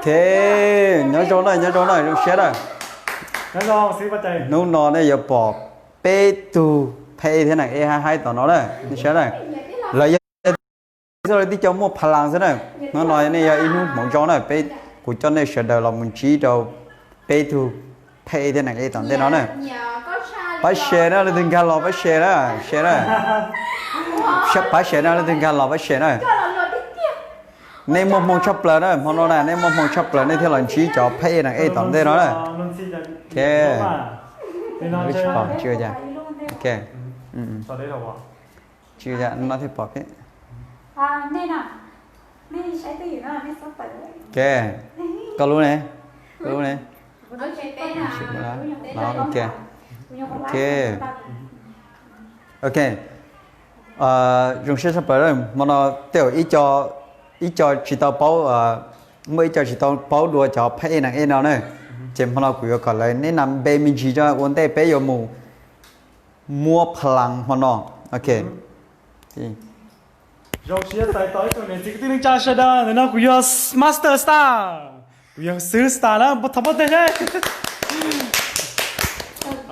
Ok, nyob zoo na, nyob zoo na, zoo siab na. Hnub no nej yuav pom peb tug phab ej thiab neeg ej haib haib tom no na, nej saib na. Lawv yog tib co muaj pha las xwb na. Hnub no nej yog ib hnub hmoov zoo na, peb, kuv coj nej sawv daws los mus ntsib rau peb tug phab ej thiab neeg ej tom ntej no na. Pab share na, leej twg nkag los pab share na, share na. Pab share na, leej twg nkag los pab share na. Nej muaj hmoo tshaj plaws na, hmo no na nej muaj hmoo tshaj plaws nej thiaj los ntsib cov phab ej neeg ej tom ntej no na. Ok. Tsis pom, tsis ua cas. Ok. Tsis ua cas, no thiaj pom peb. Ok. Koj lub ne? Koj lub ne? Ok. Ok. Ok. Zoo siab tshaj plaws, hmo no tej zaum ib co tsis tau paub, muaj ib co tsis tau paub dua cov phab ej neeg ej no na. Ces hmo no kuv yuav kom lawv neb na npe me ntsis tso ua ntej peb yuav mus muab pha las hmo no. Ok. Zoo siab txais tos ib tsoom niam txiv kwv tij neej tsa sawv daws, ntawm no kuv yog Master Star, kuv yog xib hwb Star na, thov npau taws seb.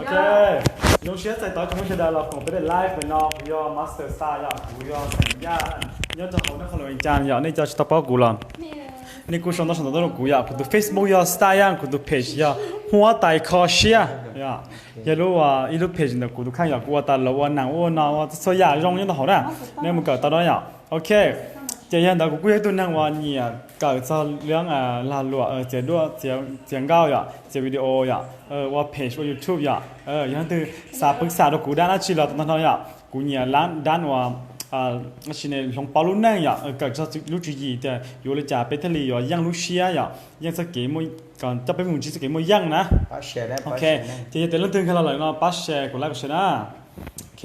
Ok, zoo siab txais tos ib tsoom sawv daws los koom peb daim live ntawm no, kuv yog Master Star yom, kuv yog xeem Yaj nyob rau hauv Naj Khoos Luam Vias Cas yom, nej cov tsis tau paub kuv los nej kuj sau ntawv sau ntawv tuaj rau kuv yom, kuv tus Facebook yog Star Yaj, kuv tus page yog Huab Tais Kho Siab yom. Yog lub, ib lub page ntawm kuv tus kheej yom, kuv ua tas los ua neeg ua no ua txhua yam zoo nyob rau hauv na, nej mus kawm tau na yom. Ok, ces yog ntawd kuv kuj yog ib tug neeg uas nyiam kawm txog lub lag luam txiav duab txiav nkauj yom, txiav video yom, ua page ua YouTube yom. Yog leej twg xav pwv xam rau kuv dab dab tsi los tau ntawm no yom, kuv nyiam lab dab uas hloov pauv lub neej yom, kawm txog lub tswv yim tias yuav ua li cas peb thiaj li yuav yeej lub siab yom, yeej txoj kev, coj peb mus ntsib txoj kev muaj yeej na. Ok, ces yog tias leej twg nkag los lawm no pab share kuv like share na. Ok,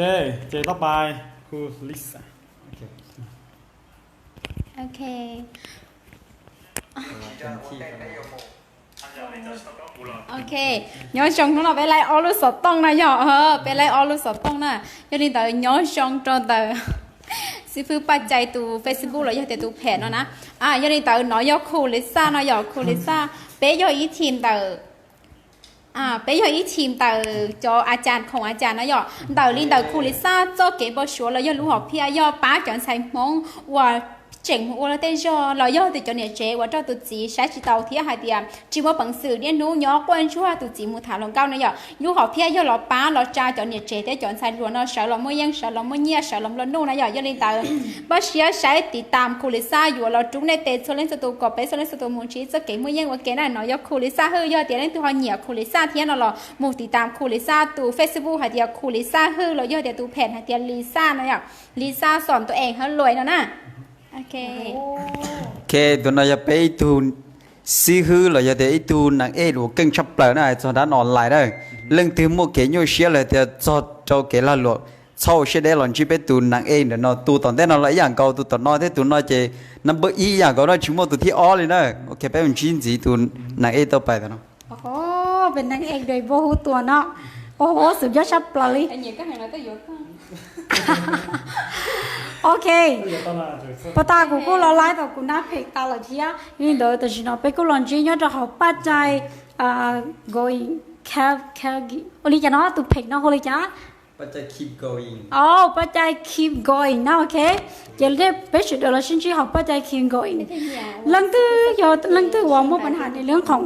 ces tau pais kuv Lisa. Ok, nyob zoo, hnub no peb laib ob lub xov tooj na yom, peb laib ob lub xov tooj na. Yog li ntawd nyob zoo rau ntawm xib fwb Paj Cai tus Facebook los yog tias tus page no na. Yog li ntawd no yog Khu Li Xaj no yom, Khu Li Xaj, peb yog ib team ntawm peb yog ib team ntawm cov a cas khoom a cas no yom. Ntawm li ntawm Khu Li Xaj txoj kev npau suav los yog lub hom phiaj yog pab cov ntxhais Hmoob uas tseem mus ua tej zog los yog tias cov niam tsev uas rau tus txiv saib tsis taus thiab hais tias tsis muaj peev xwm niaj hnub nyob quaj ntsuag tus txiv mus tham hluas nkauj no yom. Lub hom phiaj yog los pab los tsa cov niam tsev thiab cov ntxhais hluas no sawv los muaj yeej, sawv los muaj nyiaj, sawv los nplua nuj na yom. Yog li ntawd npaj siab saib tiv tam Khu Li Xaj yuav los rub nej tes txhua leej txhua tus kom peb txhua leej txhua tus mus ntsib txoj kev muaj yeej ua ke na. No yog Khu Li Xaj Hwj, yog tias leej twg ho nyiam Khu Li Xaj thiab no los mus tiv tam Khu Li Xaj tus Facebook hais tias Khu Li Xaj Hwj los yog tias tus page hais tias Li Xaj no yom. Li Xaj Xom Ntu Ees Hawj Luam no na. Ok, tus no yog peb ib tug xib hwb los yog tias ib tug neeg ej uas keej tshaj plaws na, hais txog dab online na. Leej twg muaj kev nyuaj siab los tias txog rau kev lag luam, txhob ua siab deb los ntsib peb tus neeg ej ntawm no. Tus tom ntej no los ib yam nkaus, tus tom no thiab tus no ces number ib ib yam nkaus na, tsis muaj tus thib ob li na. Ok, peb mus ntsib ntxiv tus neeg ej tau pais tom no. Peb neeg ej dua npau hub tua no, ua hub xwm nco sab plaws li. Ok, pas tas kuv kuj los laib tau kuv nab phem tas lawm thiab. Li ntawd tam sim no peb kuj los ntsib nyob rau hauv Paj Cai Going, ua li cas no tus phem no hu li cas? Paj Cai Keep Going na, ok. Ces peb sawv daws los sib ntsib hauv Paj Cai Keep Going. Leej twg yog leej twg uas muaj pab has nws lub khoom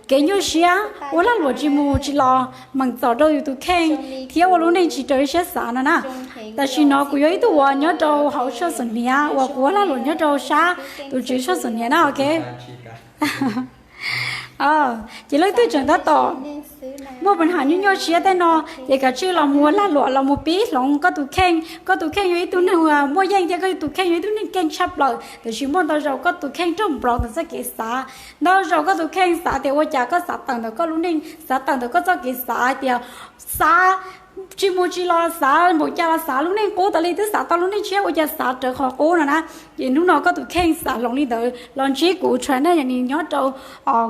kev nyuaj siab, ua lag luam tsis mus tsis los, meem txom rau yus tus kheej thiab ua lub neej tsis raws li siab xav no na. Tam sim no kuv yog ib tug uas nyob rau hauv Tshoj Xus Niav uas kuv ua lag luam nyob rau sab tus tswv Tshoj Xus Niav na, ok. Ces leej twg tseem tab tom muaj pab has nyuaj nyuaj siab tej no, ces kav tsij los mus ua lag luam los mus pib hloov koj tus kheej. Koj tus kheej yog ib tug neeg muaj yeej thiab koj tus kheej yog ib tug neeg keej tshaj plaws, tiam sis muaj ntau zaus koj tus kheej raug nplov ntawm txoj kev xav. Ntau zaus koj tus kheej xav tias ua cas koj xav tawm ntawm koj lub neej, xav tawm ntawm koj txoj kev xav tias xav tsis mus tsis los, xav npaum cas los xav lub neej qub tas li, twb xav tau lub neej tshiab ua cas xav rawv qhov qub no na. Ces hnub no koj tus kheej xav hloov li ntawd los ntsib kuv tshaj na, yog nws nyob rau,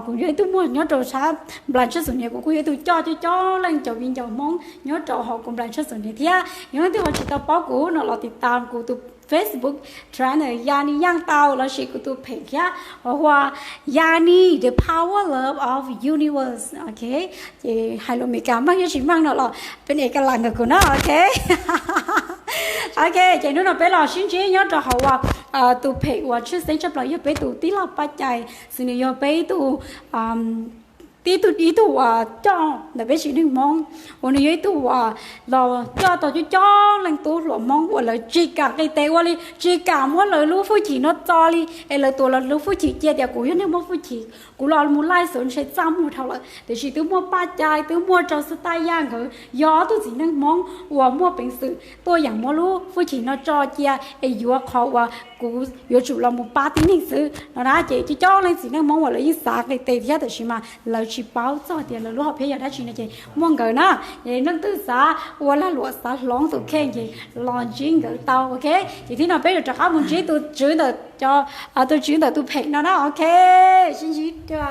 kuv yog ib tug muag nyob rau sab nplas Tshoj Xus Niav, kuv kuj yog ib tug coj coob coob leej cov viv ncaus Hmoob nyob rau hauv kuv nplas Tshoj Xus Niav thiab. Yog leej twg ho tsis tau paub kuv no los tiv tam kuv tus Facebook trainer Yani Yaj tau los sis kuv tus phem thiab, hu ua Yani the power love of universe, ok. Ces hais lus Meskas meej thiab tsis meej no los peb es ka lam nkawd kuv no, ok. Ok, ces hnub no peb los sib ntsib nyob rau hauv uas tus phem uas tshwj xeeb tshaj plaws yog peb tus tij laug Paj Cai, xws nws yog peb ib tug tib tug ib tug uas coj ntawm peb tsev neeg Hmoob, uas nws yog ib tug uas los coj tau coob coob leej tub hluas Hmoob uas lawv tsis kam qis tes ua li, tsis kam muab lawv lub hwj chim no txo li, es lawv tuav lawv lub hwj chim cia tias kuv yog neeg muaj hwj chim, kuv los mus laij xwb ntshe txaj muag dhau lawm. Tiam sis twb muaj Paj Cai, twb muaj rau xwb taj yaj nkawd yog ob tug txiv neej Hmoob uas muaj peev xwm tuaj yeem muab lub hwj chim no tso cia es yuav qhov uas kuv yuav tsum los mus pab tib neeg xwb no na. Ces coob coob leej txiv neej Hmoob uas lawv yeej xav qis tes thiab, tab sis mas lawv tsis paub txog tias lawv lub hom phiaj yog dab tsi no ces muaj nkawd na. Ces leej twg xav ua lag luam xav hloov tus kheej ces los ntsib nkawd tau, ok. Ces tib no peb yuav rov qab mus ntsib tus tswv ntawm cov, tus tswv ntawm tus phem no na, ok. Sib ntsib dua.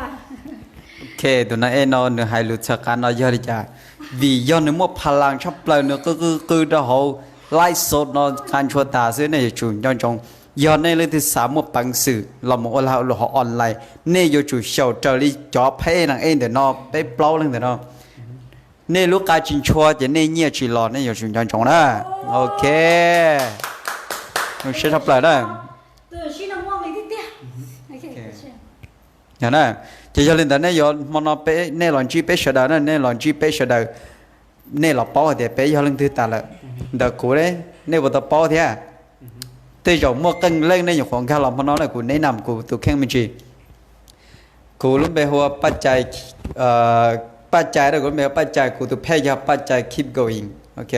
Ok, tus no ej no nws hais lus txhawv qab no yog li cas? Vim yog nws muaj pha las tshaj plaws, nws qw qw qw rau hauv live show no qas ntshua tas xwb, nej yuav tsum nco ntsoov. Yog nej leej twg xav muaj peev xwm los mus ua lag ua luam hauv online, nej yuav tsum xyaum raws li cov phab ej nas ej ntawm no peb plaub leeg ntawm no. Nej lub qa tsis ntshua ces nej nyiaj tsis los, nej yuav tsum nco ntsoov na. Ok, zoo siab tshaj plaws na. Yog na, ces yog li ntawd nej yuav hmo no peb, nej los ntsib peb sawv daws na, nej los ntsib peb sawv daws, nej los paub hais tias peb yog leej twg tas lawm. Ntawm kuv, nej puas tau paub thiab? Tej zaum muaj qee leej nej nyuam qhuav nkag los hmo no na, kuv neb nam kuv tus kheej me ntsis. Kuv lub npe hu ua Paj Cai, Paj Cai, kuv lub npe hu ua Paj Cai, kuv tus phem yog Paj Cai Keep Going, ok.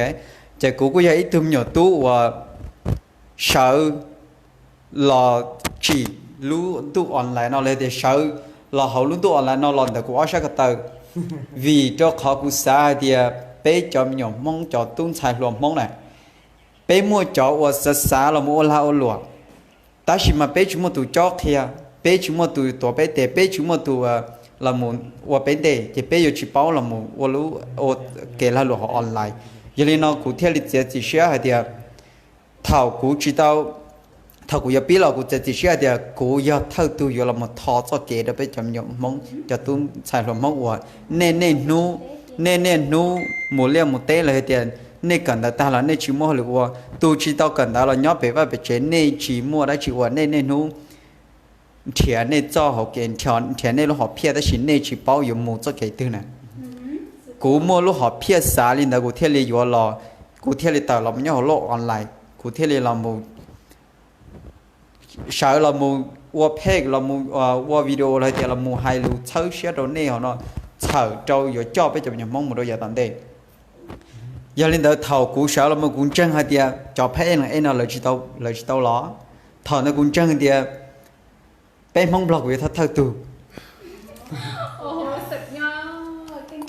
Ces kuv kuj yog ib tug me nyuam tub uas sawv los tsim lub ntuj online no, los tias sawv los hauv lub ntuj online no los ntawm kuv ob sab ko taw, vim rau qhov kuv xav hais tias peb cov me nyuam Hmoob, cov tub ntxhais hluas Hmoob na, peb muaj cov uas xav xav los mus ua lag ua luam, tab sis mas peb tsis muaj tus cob qhia, peb tsis muaj tus tuav peb tes, peb tsis muaj tus los mus ua peb ntej, ces peb yuav tsis paub los mus ua lub, ua kev lag luam hauv online. Yog li no kuv thiaj li txiav txim siab hais tias thaum kuv tsis tau, thaum kuv yuav pib los kuv txiav txim siab hais tias kuv yog thawj tug yuav los mus tho txoj kev rau peb cov me nyuam Hmoob, cov tub ntxhais hluas Hmoob uas nej niaj hnub, nej niaj hnub mus liaj mus teb los hais tias nej kawm ntawv tag los nej tsis muaj hauj lwm ua, tus tsis tau kawm ntawv los nyob pem vaj pem tsev nej tsis muaj dab tsi ua, nej niaj hnub nrhiav nej txoj hauv kev, nrhiav nej lub hom phiaj tab sis nej tsis paub yuav mus txoj kev twg na. Kuv muaj lub hom phiaj xav li ntawd kuv thiaj li yuav los, kuv thiaj li tawm los mus nyob hauv lub online, kuv thiaj li los mus sawv los mus ua page, los mus ua video los tias los mus hais lus txhawb siab rau nej hauv no, txhawm rau yuav coj peb cov me nyuam Hmoob mus rau yav tom ntej. Yog li ntawd thaum kuv sawv los mus kuv ntseeg hais tias cov phab ej no lawv tsis tau los. Thaum ntawd kuv ntseeg tias peb Hmoob Nplog kuv yuav thawj thawj tug.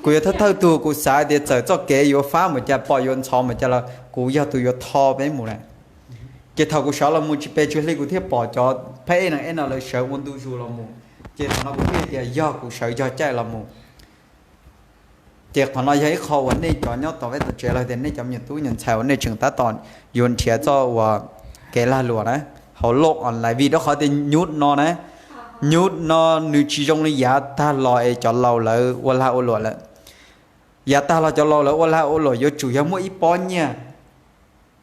Kuv yuav thawj thawj tug, kuv xav tias txawm txoj kev yuav fab npaum cas, pom yuav ntxhov npaum cas los kuv yog tus yuav tho peb mus na. Ces thaum kuv sawv los mus tsis pes tsawg hli kuv thiaj pom cov phab ej no lawv sawv ua ntu zus los mus. Ces qhov no kuv thiaj tias yog kuv sawv yog caij los mus. Ces qhov no yog ib qho uas nej cov nyob tom peb tom tsev los tias nej cov me nyuam tub nyuam ntxhais uas nej tseem tab tom yuav nrhiav txoj uas kev lag luam na, hauv lub online, vim rau qhov tias nyub no na, nyub no nws tsis zoo li yav tag los es cov laus lawv ua lag ua luam lawm. Yav tag los cov laus lawv ua lag ua luam yuav tsum yog muaj ib pob nyiaj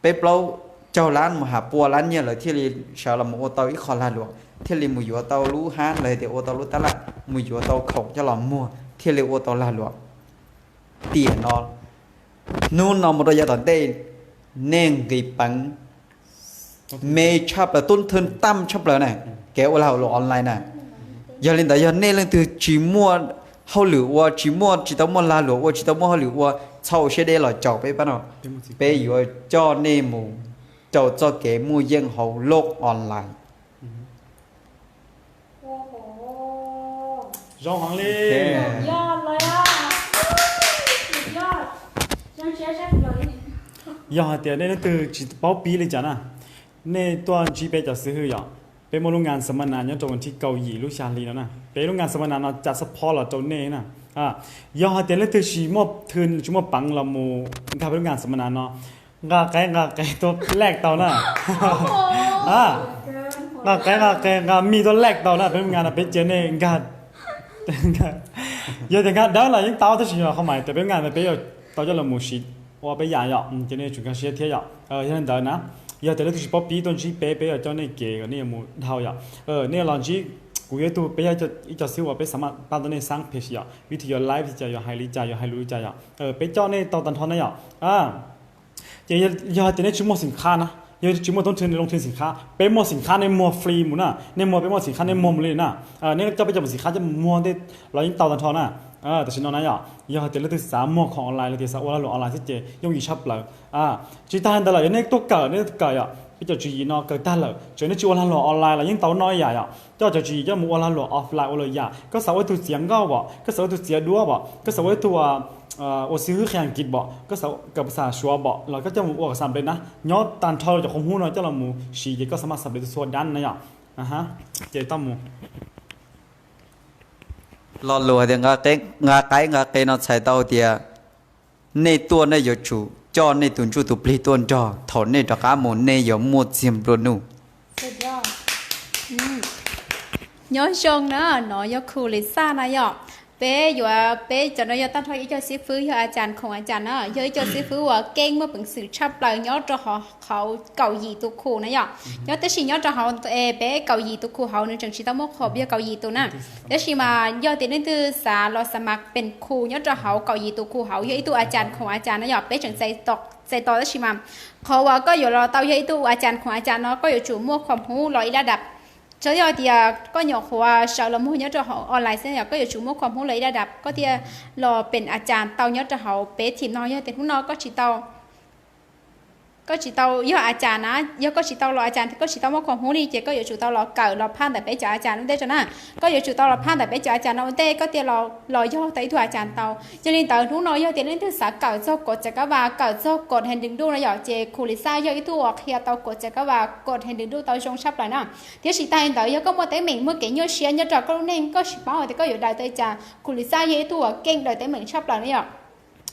peb plaub caug lab mus has pua lab nyiaj lawv thiaj li sawv los mus ua tau ib qho lag luam, thiaj li mus yuav tau lub hab los tias ua tau lub tab laj, mus yuav tau khoom coj los muag thiaj li ua tau lag luam. Tiam no, hnub no mus rau yav tom ntej, nej nqis peev me tshaj plaws, tub thwj tam tshaj plaws na, kev ua lag luam online na. Yog li ntawd yog nej leej twg tsis muaj hauj lwm ua, tsis muaj, tsis tau muaj lag luam ua, tsis tau muaj hauj lwm ua, txhob ua siab deb los caum peb pab no, peb yuav coj nej mus rau txoj kev muaj yeej hauv lub online. Zoo heev li. Yog hais tias nej leej twg tsis paub pib li cas na, nej tuaj ntsib peb cov xib hwb yom. Peb muaj lub ngan xav ma nas nyob rau vas thib kaum yim lub xya hli no na. Peb lub ngan xav ma nas no cas support los rau nej na. Yog hais tias leej twg tsis muaj thw tsis muaj peev los mus nkag peb lub ngan xav ma nas no, Nqa qe nqa qe tuaj lej tau na. Nqa qe nqa qe nqa mis tuaj lej tau na, peb nqa no peb cia nej nkag. Yog tias nkag dawb los yeej tau tab sis yog qhov mas tias peb nqa no peb yuav tau coj los mus siv ua peb yam yom, ces nej tsum nkag siab thiab yom. Yog li ntawd na, yog tias leej twg tsis paub pib tuaj ntsib peb, peb yuav coj nej kev kom nej yuav mus dhau yom. Nej los ntsib kuv yog ib tug, peb yog ib co xib hwb uas peb xav maj pab tau nej xab phem yom, vim tias yuav live li cas, yuav hais li cas, yuav hais lus li cas yom, peb coj nej tau tag nrho na yom. Ces yog tias nej tsis muaj xim khab na, yog tsis muaj toob thw loo thw xim khab, peb muaj xim khab nej muag free mus na, nej muag peb muaj xim khab nej muag mus li na. Nej coj peb cov xim khab coj mus muag ntej los yeej tau tag nrho na. Tam sim no na yom, yog hais tias leej twg xav muag khoom online los tias xav ua lag luam online xwb ces yooj yim tshaj plaws. Tsis tag li ntawd los yog nej tuaj kawm, nej tuaj kawm yom, peb cov tswv yim no kawm tag lawm tseem nej tsis ua lag luam online los yeej tau noj ib yam yom. Coj cov tswv yim coj mus ua lag luam offline ua lawm yam. Koj xav ua ib tug txiav nkauj pom, koj xav ua ib tug txiav duab pom, koj xav ua tus xib hwb qhia nkis pom, koj xav kawm phas xas Suav pom los koj coj mus ua kom xam ples na. Nyob tag nrho cov qhov hub no coj los mus siv ces koj xav maj xam ples txhua dab na yom. Ces tau mus. Lo lus hais tias nqa qaib nqa qe no txhais tau tias nej tuaj nej yuav tsum coj nej tus ntsuj tus plig tuaj nrog, thaum nej rov qab mus nej yuav muaj txiag nplua nuj. Nyob zoo na, no yog Khu Lis Xaj na yom. Peb yuav, peb cov no yog tag nrho ib co xib fwb, yog a cas khoom a cas na, yog ib co xib fwb uas keej muaj peev xwm tshaj plaws nyob rau hauv kaum yim tus khu na yom. Nyob tab sis nyob rau hauv peb kaum yim tus khu hauv nws tseem tsis tau muaj khoom yog kaum yim tus na. Tab sis mas yog tias leej twg xav los xav mas pees khu nyob rau hauv kaum yim tus khu hauv yog ib tug a cas khoom a cas na yom, peb tseem txais tos tab sis mas qhov uas koj yuav los tau yog ib tug a cas khoom a cas no koj yuav tsum muaj khoom hub los ib lab dab. Txawm yog tias koj nyuam qhuav sawv los muag nyob rau hauv online xwb yom, koj yuav tsum muaj khoom hub los ib lab dab koj thiaj los pees a cas tau nyob rau hauv peb team no. Yog tias hnub no koj tsis tau koj tsis tau yog a cas na, yog koj tsis tau los a cas koj tsis tau muaj khoom hub li ces koj yuav tsum tau los kawm los phaj ntawm peb cov a cas ua ntej tso na. Koj yuav tsum tau los phaj ntawm peb cov a cas no ua ntej koj thiaj los yog tau ib tug a cas tau. Yog li ntawd hnub no yog tias leej twg xav kawm txog kod txav kab vas, kawm txog kod hees dws duj no yom, ces Khu Lis Xaj yog ib tug uas qhia tau kod txav kab vas, kod hees dws duj tau zoo tshaj plaws na. Tiam sis tag li ntawd yog koj muaj teeb meem muaj kev nyuaj siab nyob rau koj lub neej, koj tsis paub tias koj yuav daws tau li cas, Khu Lis Xaj yog ib tug uas keej daws teeb meem tshaj plaws na yom.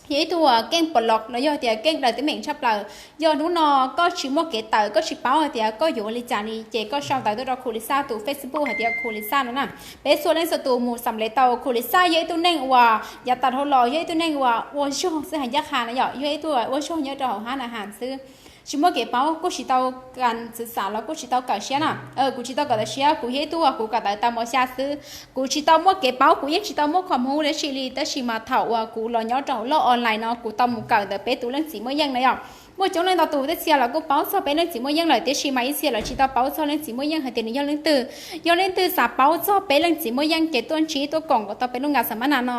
Yog ib tug uas keej pom lom los yog tias keej daws teeb meem tshaj plaws. Yog hnub no koj tsis muaj kev tawm, koj tsis paub hais tias koj yuav ua li cas li, ces koj sau ntawv tuaj rau Khu Lis Xaj tus Facebook hais tias Khu Lis Xaj no na. Peb txhua leej txhua tus mus xam le tau. Khu Lis Xaj yog ib tug neeg uas yav tas dhau los yog ib tug neeg uas ua zog xwb, hais ncaj qha na yom, yog ib tug ua zog nyob rau hauv hab na has xwb. Tsis muaj kev paub, kuj tsis tau kas xwm xam los kuj tsis tau kawm siab na. Kuv tsis tau kawm tawv siab, kuv yog ib tug uas kuv kawm tawv tau mos xya xwb. Kuv tsis tau muaj kev paub, kuv yeej tsis tau muaj khoom hub dab tsi li, tab sis mas thaum uas kuv los nyob rau hauv lub online no kuv tau mus kawm ntawm peb tus leej txiv Muaj Yeej na yom. Muaj coob leej ntau tus tej txhia los kuj paub txog peb leej txiv Muaj Yeej lawm, tiam sis mas ib txhia los tsis tau paub txog leej txiv Muaj Yeej hais tias nws yog leej twg. Yog leej twg xav paub txog peb leej txiv Muaj Yeej ces tuaj ntsib tuaj koom kom tau peb lub nkas xam maj na no.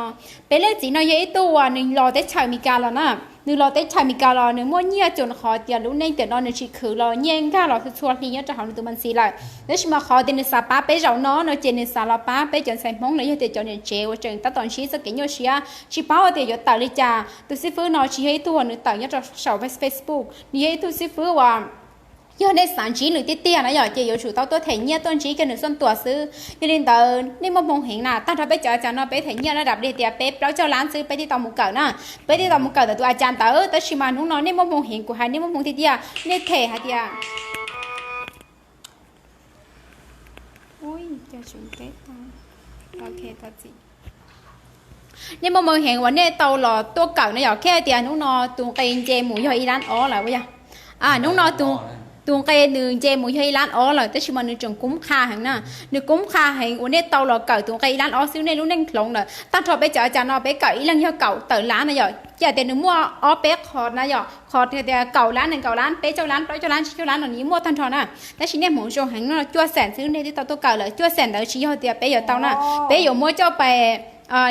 Peb leej txiv no yog ib tug uas nws los teb chaws Amelikas los na. Nws los teb chaws Amelikas los nws muaj nyiaj coob qhov tias lub neej tiam no nws tsis khwv los nyiaj nkag los txhua txhua hli nyob rau hauv nws tus me ntsis lawm. Tab sis mas qhov tias nws xav pab peb zaum no no ces nws xav los pab peb cov ntxhais Hmoob los yog tias cov niam tsev uas tseem tab tom ntsib txoj kev nyuaj siab tsis paub tias yuav tawm li cas. Tus xib fwb no tsis yog ib tug uas nws tawm nyob rau saum Facebook, nws yog ib tug xib fwb uas yog nej xav ntsib nws tiag tiag na yom ces yuav tsum tau tuaj them nyiaj tuaj ntsib kiag nws xuaj tuas xwb. Yog li ntawd nej muaj hmoo heev na, tag nrho peb cov a cas no peb them nyiaj lab dab li tias peb plaub caug lab xwb peb thiaj tau mus kawm na. Peb thiaj tau mus kawm ntawm tus a cas ntawd, tab sis mas hnub no nej muaj hmoo heev, kuv hais nej muaj hmoo tiag tiag, nej them hais tias nej muaj hmoo heev uas nej tau los tuaj kawm na yom. Thiab hais tias hnub no tus nqe nce mus yog ib lab ob lawm yog. Hnub no tus nqe nws nce mus yog ib lab ob lawm, tab sis mas nws tseem kub qha heev na. Nws kub qha heev uas nej tau los kawm tus nqe ib lab ob xwb nej lub neej hloov lawm. Tag nrho peb cov a cas no peb kawm ib leeg yog kaum tawm lab na yom. Cia tias nws muaj ob peb qhov na yom, qhov tias kaum lab, nees nkaum lab, peb caug lab, plaub caug lab, tsib caug lab no nws yeej muaj tag nrho na. Tab sis nej hmoov zoo heev no cuaj xees xwb nej twb tau tuaj kawm lawm. Cuaj xees ntawd tsis yog tias peb yuav tau na, peb yuav muab coj pais,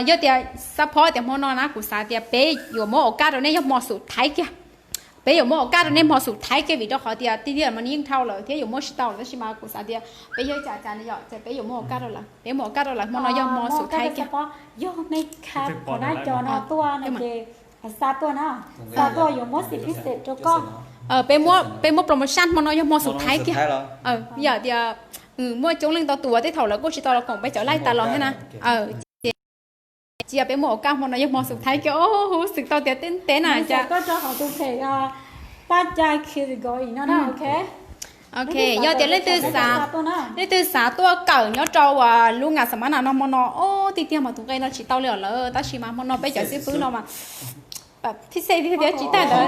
yog tias xab phob tias hmo no na kuv xav tias peb yuav muab ua kaj rau nej yog hmo xum Thaib kiag. Peb yuav muab ua kaj rau nej hmo xum Thaib kiag vim rau qhov tias tiag tiag mas nws yeej dhau lawm thiab yuav muab tsis tau lawm, tab sis mas kuv xav tias peb yog cov a cas no yom ces peb yuav muab ua kaj rau lawv, peb muab ua kaj rau lawv hmo no yog hmo xum Thaib kiag. Yog me khab qhov dab cov no tuaj no ces xa tuaj na, xa tuaj yuav muab xim phij xem rau koj. Peb muab promotion hmo no yog hmo xum Thaib kiag. Yog tias muaj coob leej ntau tus uas tej thaum lawv kuj tsis tau los koom peb cov live tas los thiab na. Ces cia peb muab ua kaj hmo no yog hmo xum Thaib kiag. Huv xwm tau tias teb ntev na cas koj rau hauv tus phem Paj Cai Category no na, ok. Ok, yog tias leej twg xav, leej twg xav tuaj kawm nyob rau uas lub nga xam mas na no hmo no, ob tiag tiag mas tus nqe no tsis tau li os lawm, tab sis mas hmo no peb cov xib fwb no mas thib xej tiag tiag tsis tag ntawd.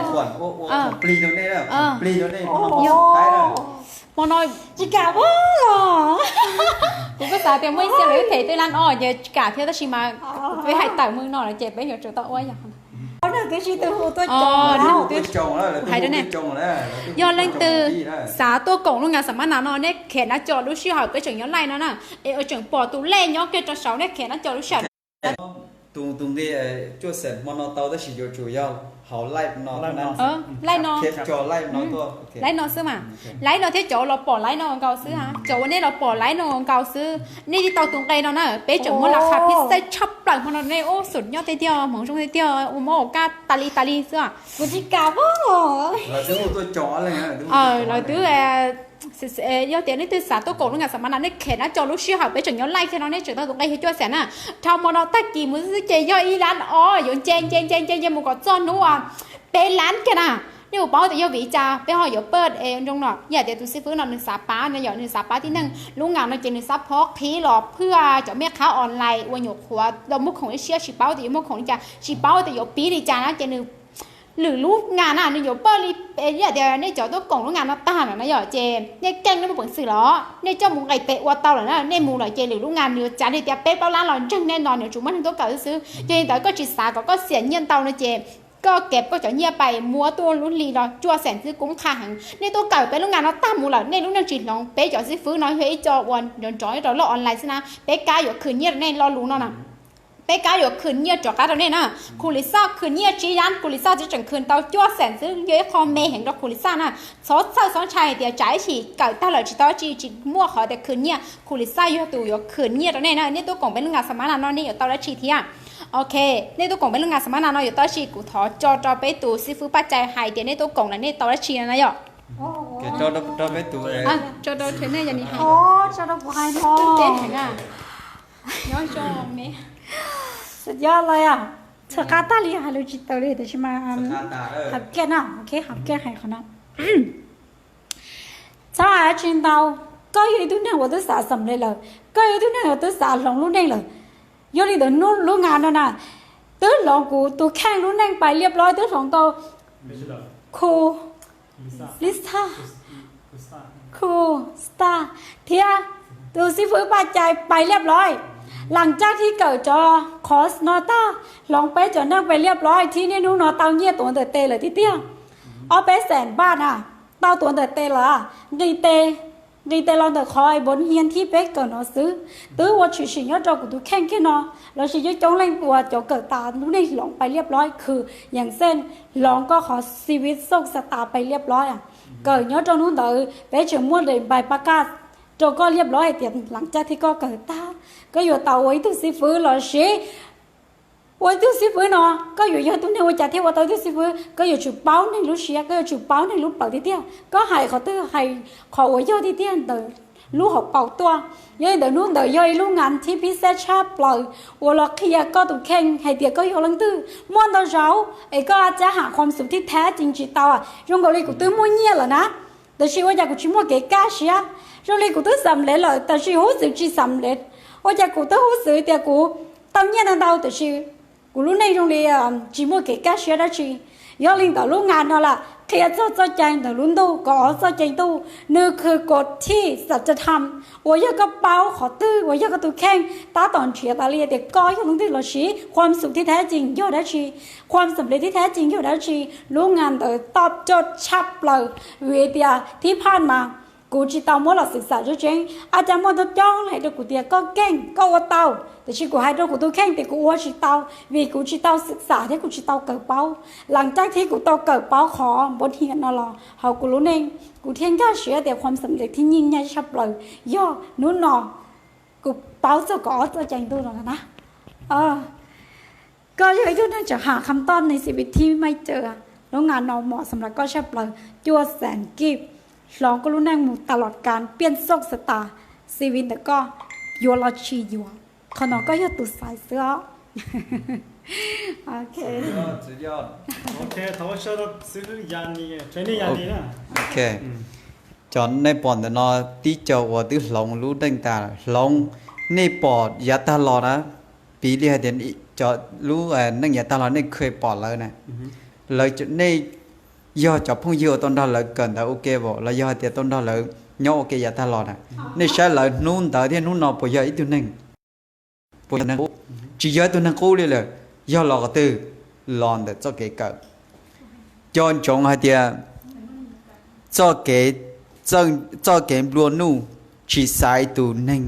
Hmo no tsis kam los. Kuv kuj xav tias muaj ib xia lawv them tej lab no ces tsis kam thiab, tab sis mas peb hais tawm mus no lawm ces peb yuav tsum tau ua yog. Yog leej twg xav tuaj koom lub nga xam mas na no nej khev nab co lub sij hawm peb tseem nyob laij no na, es ua tseem pom tus lej nyob kiag rau saud nej khev nab co lub sij hawm. Tus, tus nqi cuaj xees hmo no tau tab sis yuav tsum yog hauv live no, live no, live no xwb mas. Live no thiab cov los pom live no nkaus xwb, cov uas nej los pom live no nkaus xwb, nej tib tau tus nqe no na peb tseem muab las qha phib xej tshaj plaws hmo no nej ub xum nyob tiag tiag, hmoov zoo tiag tiag, ua mob ua kab tas li tas li xwb. Kuv tsis kam. Lawv twb yog tias leej twg xav tuaj koom lub nga xam mas na nej khev nab co lub sij hawm peb tseem nyob laij kiag no nej tseem tau tus nqe yog cuaj xees na. Dhau hmo no tag kis mus xwb ces yog ib lab ob yuav nce nce nce nce nce mus kom txog hnub peb lab kiag na. Nej puas paub tias yog vim li cas peb ho yuav paj es zoo no? Yam tias tus xib fwb no nws xav pab no yom, nws xav pab tib neeg lub nga no ces nws xav phob qhib los phwj cov mej qhab online ua nyuam qhuav los muaj khoom ib siab tsis paub tias yuav muaj khoom li cas, tsis paub tias yuav pib li cas na ces nws lwm lub nga na nws yuav paj li, yam tias nej cov tuaj koom lub nga no tag lawm na yom ces nej keej nej muaj peev xwm los nej coj mus nqis tes ua tau lawm na, nej mus lawm ces lwm lub nga nws yuav tsav li tias peb plaub lab los ntseeg nej no nws yuav tsum muaj neeg tuaj kawm xwb. Yog li ntawd koj tsis xav kom koj xiam nyiaj ntau no ces koj kev koj cov nyiaj pais muab tuaj lub hli los cuaj xees xwb kuj qha heev. Nej tuaj kawm peb lub nga no tag mus lawm nej lub neej tsis hloov, peb cov xib fwb no yog ib co uas nrov nrov nyob rau lub online xwb na, peb kab yuav khwv nyiaj rau nej lo lus no na. Peb kab yuav khwv nyiaj rov qab rau nej na. Khu li xaj khwv nyiaj tsib yab, khu li xaj tseem khwv tau cuaj xees xwb, yog ib qho me heev rau khu li xaj na. Txhob txhawj txhob ntshai hais tias tsam ib chim kawm tag lawm tsis tau dab tsi, tsis muaj qhov tias khwv nyiaj, khu li xaj yog tus yuav khwv nyiaj rau nej na. Nej tuaj koom peb lub nga xam mas na no nej yuav tau dab tsi thiab? Ok, nej tuaj koom peb lub nga xam mas na no yuav tau dab tsi, kuv thov tso rau peb tus xib fwb Paj Cai hais tias nej tuaj koom lawm nej tau dab tsi no na yom. Tso rau nej yog nws hais. Tso rau kuv hais no. Nyob zoo me. Suv yog los yog txhawm qab tag li hais lus tsis tau li tiam sis mas hab kiag no, ok, hab kiag hais qhov no. Txhob hais dab tsi ntau, koj yog ib tug neeg uas twb xav xam le lawm, koj yog ib tug neeg uas twb xav hloov lub neej lawm. Yog li ntawd lub nga no na, twb hloov kuv tus kheej lub neej pais liab plob, twb hloov tau khu li xaj, khu xaj thiab tus xib fwb Paj Cai pais liab plob. Lam caj thib kawm cov qhov no tag, hloov peb cov neej pais liab plob thiab niaj hnub no tau nyiaj tuav ntawm tes lawm tiag tiag. Ob peb xees npaj na, tau tuav ntawm tes lawm, nqis tes, nqis tes los ntawm qhov npov hias thib peb kawm no xwb. Twb ua tshwm sim nyob rau kuv tus kheej kiag no, lossis coob coob leej uas cov kawm tas lub neej hloov pais liab plob khwv yeem xej, hloov koj qhov xi viv xoj xa tas pais liab plob. Kawm nyob rau hnub ntawd peb tseem muaj daim npais pab kaj rau koj liab plob hais tias lam caj thib koj kawm tag, koj yuav tau ua ib tug xib fwb lossis ua ib tug xib fwb no, koj yuav yog tus neeg ua cas thiaj ua tau ib tug xib fwb? Koj yuav tsum paub neeg lub siab, koj yuav tsum paub neeg lub plawv tiag tiag. Koj hais qhov twg hais qhov uas yog tiag tiag ntawm lub hauv paus tuaj. Yog li ntawd hnub ntawd yog ib lub nga thib phib xeb tshaj plaws uas los qhia koj tus kheej hais tias koj yog leej twg. Muaj ntau zaus es koj cab ham khuam xum thib thab cees tsis tau, zoo nkaus li kuv twb muaj nyiaj lawm na, tab sis ua cas kuv tsis muaj kev kaj siab? Zoo li kuv twb xam lev lawm tab sis huj xwm tsis xam lev. Ua cas kuv twb huj xwm tias kuv tau nyiaj ntau ntau tab sis kuv lub neej zoo li tsis muaj kev kaj siab dab tsi? Yog li ntawd lub nga no lam qhia txog txoj cai ntawm lub ntuj, kaum ob txoj cai ntuj, nws khwv kaum thij xav tsa tham. Uas yog koj paub qhov twg, uas yog koj tus kheej tab tom nrhiav tas li tias koj yog leej twg lossis khuam xum thib thab cees yog dab tsi, khuam xam lev thib thab cees yog dab tsi, lub nga ntawd toj coj tshaj plaws. Vim tias thib phaj mas kuv tsis tau muab los xwm xam zeb tseeb, a cas muaj tub coob hais rau kuv tias koj keej koj ua tau, tab sis kuv hais rau kuv tus kheej tias kuv ua tsis tau, vim kuv tsis tau xwm xam thiab kuv tsis tau kawm paub. Lam caj thib kuv tau kawm paub qhov npov hias no los hauv kuv lub neej, kuv thiaj nkag siab tias khuam xam lev thib nyij nyaj tshaj plaws yog hnub no kuv paub txog kaum ob txoj cai ntuj no na. Koj yog ib tug neeg tseem ham kham toj ne xi vi thib maj caw, lub nga no mom xam las koj tshaj plaws, cuaj xees kib, hloov koj lub neej mus tas los kav piaj xoj xa tas, xi vi ntawm koj yuav los tsis yuav, qhov no koj yog tus xaiv xwb os. Ok, thov ua siab rau xib hwb Yam Nis, training Yam Nis na. Ok. Cov nej pom ntawm no tib co uas twb hloov lub neej tas, hloov, nej pom yav tag los na, piv li hais tias cov lub neej yav tag los nej kheev pom lawv na, lawv, nej yog cov phooj ywg uas tau nrog lawv kawm ntawv ua ke los yog hais tias tau nrog lawv nyob ua ke yav tag los na, nej saib lawv hnub ntawd thiab hnub no puas yog ib tug neeg, puas yog neeg qub? Tsis yog ib tug neeg qub li lawm. Yog los qhov twg? Los ntawm txoj kev kawm. Nco ntsoov hais tias txoj kev, txoj kev nplua nuj tsis xaiv tus neeg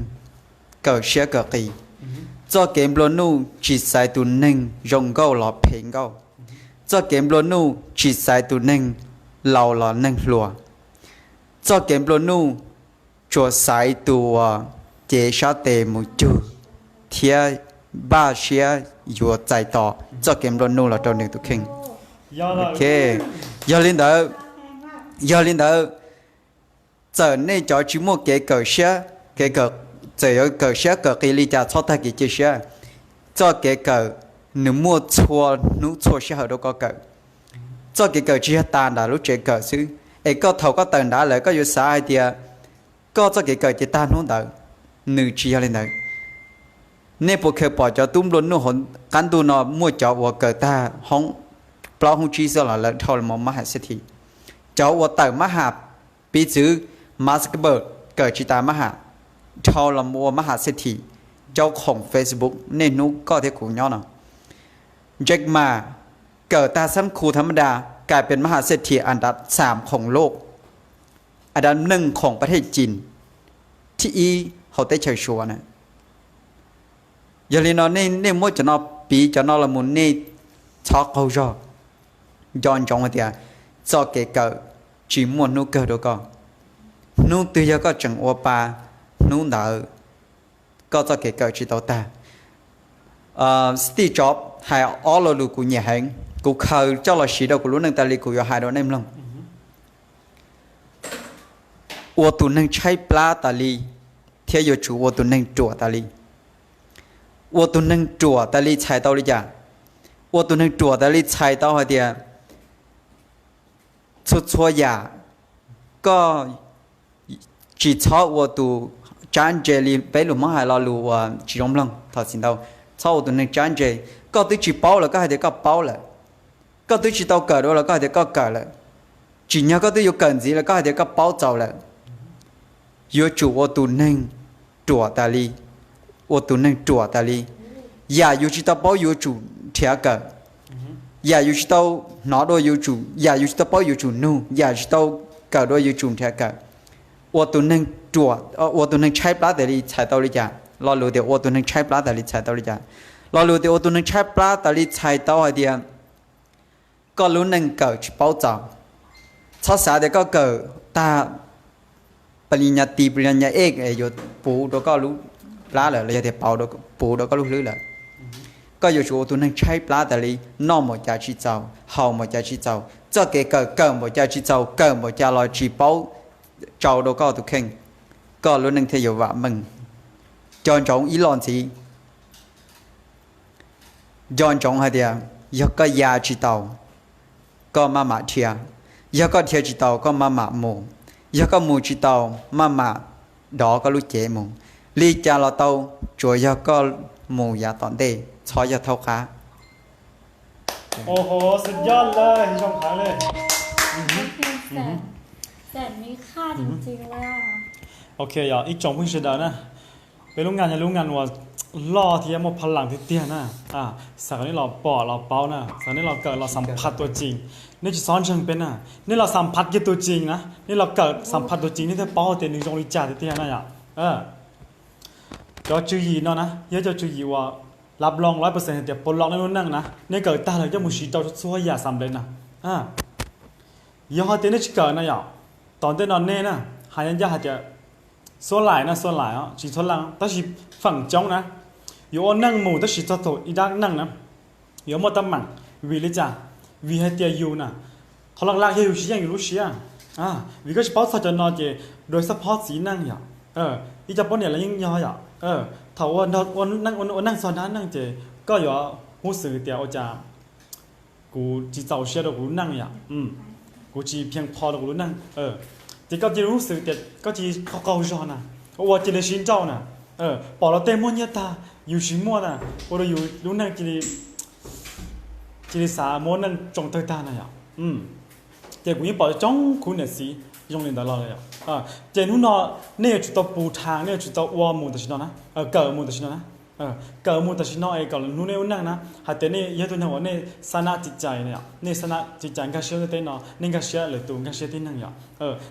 kawm siab kawm qis. Txoj kev nplua nuj tsis xaiv tus neeg zoo nkauj los phem nkauj. Txoj kev nplua nuj tsis xaiv tus neeg laus los neeg hluas. Txoj kev nplua nuj tsuas xaiv tus uas cev sab tes mus cug thiab npaj siab yuav txais tos txoj kev nplua nuj los rau nws tus kheej. Ok, yog li ntawd, yog li ntawd, txawm nej cov tsis muaj kev kawm siab, kev kawm, txawm yuav kawm siab kawm qis li cas txhob tag kev cia siab. Txoj kev kawm nws muaj txhua hnub txhua sij hawm rau koj kawm. Txoj kev kawm tsis yog tas nram lub tsev kawm xwb, es koj thaum koj tawm nrad lawm koj yuav xav hais tias koj txoj kev kawm ces tag hnub ntawd. Nws tsis yog li ntawd. Nej puas kheev pom cov tub nplua nuj hauv qab ntuj no muaj cov uas kawm tag hoob plaub hoob tsib xwb los lawv dhau los mab ham xeb thim? Cov uas tawm mab ham, piv txwv Mark Zuckerberg kawm tsis tas mab ham, dhau los ua mab ham xeb thim, cauj khoom Facebook niaj hnub koj thiab kuv nyob no. Jack Ma kawm tag xab khu tha mab da, cais pes mab ham xeb thim andav xam khoom loj, andav neej khoom pas thej cim, thib ib hauv teb chaws Suav na. Yog li no nej muab cov no, piv cov no los mus nej txhob qaug zog. Nco ntsoov hais tias txoj kev kawm tsis muaj hnub kawg rau koj. Hnub twg yog koj tseem ua pa, hnub ntawd koj txoj kev kawm tsis tau tag. Steve Jobs hais ob lo lus kuv nyiam heev, kuv khaws coj los siv rau kuv lub neej tas li kuv yuav hais rau nej mloog. Ua tus neeg tshaib plab tas li thiab yuav tsum ua tus neeg ruam tas li. Ua tus neeg ruam tas li txhais tau li cas? Ua tus neeg ruam tas li txhais tau hais tias txhua txhua yam koj tsis txhob ua tus tsab ntse li peb lus Hmoob hais lo lus uas tsis zoo mloog thaum txiv ntau. Txhob ua tus neeg tsab ntse. Koj twb tsis paub los koj hais tias koj paub lawm. Koj twb tsis tau kawm dua los koj hais tias koj kawm lawm. Tsim nyog koj twb yuav kawm ntxiv los koj hais tias koj paub txaus lawm. Yuav tsum ua tus neeg ruam tas li, ua tus neeg ruam tas li. Yam yus tsis tau paub yuav tsum nrhiav kawm. Yam yus tsis tau hnov dua yuav tsum, yam yus tsis tau paub yuav tsum nug, yam tsis tau kawm dua yuav tsum nrhiav kawm. Ua tus neeg ruam, ua tus neeg tshaib plab tas li txhais tau li cas? Lo lus tias ua tus neeg tshaib plab tas li txhais tau li cas? Lo lus tias ua tus neeg tshaib plab tas li txhais tau hais tias koj lub neej kawm tsis paub txaus. Txhob xav tias koj kawm tag pa li nyas tis pa li nyas ej es yuav puv rau koj lub plab lawm los yog tias puv rau koj lub hlwb lawm. Koj yuav tsum ua tus neeg tshaib plab tas li, noj npaum cas tsis txaus, haus npaum cas tsis txaus, txoj kev kawm kawm npaum cas tsis txaus, kawm npaum cas los tsis paub tsau rau koj tus kheej, koj lub neej thiaj yuav vam meej. Nco ntsoov ib lo ntxiv. Nco ntsoov hais tias yog koj ya tsis taus, koj maj mam dhia. Yog koj dhia tsis taus, koj maj mam mus. Yog koj mus tsis taus, maj mam dov koj lub cev mus. Li cas los tau, tsuav yog koj mus yav tom ntej, txhob yog thaub qab. Ok, yog ib tsoom phooj ywg sawv daws na, peb lub ngan yog lub ngan uas loj thiab muaj pha lam tiag tiag na. Xav kom nej los pom los paub na, xav nej los kawm los xam phaj tua cees. Nej tsis txhob ntseeg peb na, nej los xam phaj kiag tua cees na, nej los kawm xam phaj tua cees nej thiaj paub tias nws zoo li cas tiag tiag na yom. Cov tswv yim no na yog cov tswv yim uas lab loo lab percent hais tias puav leej nej lub neej na nej kawm tag lawm coj mus siv rau txhua yam xam lev na. Yog hais tias nej tsis kawm na yom, tom ntej no nej na, hais ncaj hais tias xuab laim na, xuab laim os, tsis txhua leej tab sis feem coob na, yuav ua neej mus tab sis txog thaum ib dab neej na yuav muaj teeb meem. Vim li cas? Vim hais tias yus na, qhov laj laj yog yus tsis yeej yus lub siab. Vim koj tsis paub txog cov no ces dua xab phob txiv neej yom, ib co poj niam los yeej yog yom. Thaum ua neej txog dab neej ces koj yuav hub xwm tias ua cas kuv tsis txaus siab rau kuv lub neej yom, kuv tsis phiaj pho rau kuv lub neej. Ces koj cia li lub xwm tias koj cia li qaug qaug zog na, ua cia li sib nrauj na, pom los tej muaj nyiaj tag yus tsis muaj na, ua rau yus lub neej cia li xav muab neej tsoo tawg tag na yom. Ces kuv yeej pom coob khub niam txiv zoo li ntawd los lawm yom. Ces hnub no nej yuav tsum tau pus dhas, nej yuav tsum tau ua mus tam sim no na, kawm mus tam sim no na, kawm mus tam sim no es kom lwm hnub nej lub neej na, hais tias nej yog tus neeg uas nej xa na txiv cai, nej xa na txiv cai nkag siab ntiaj teb no, nej nkag siab lwm tus, nkag siab tib neeg yom.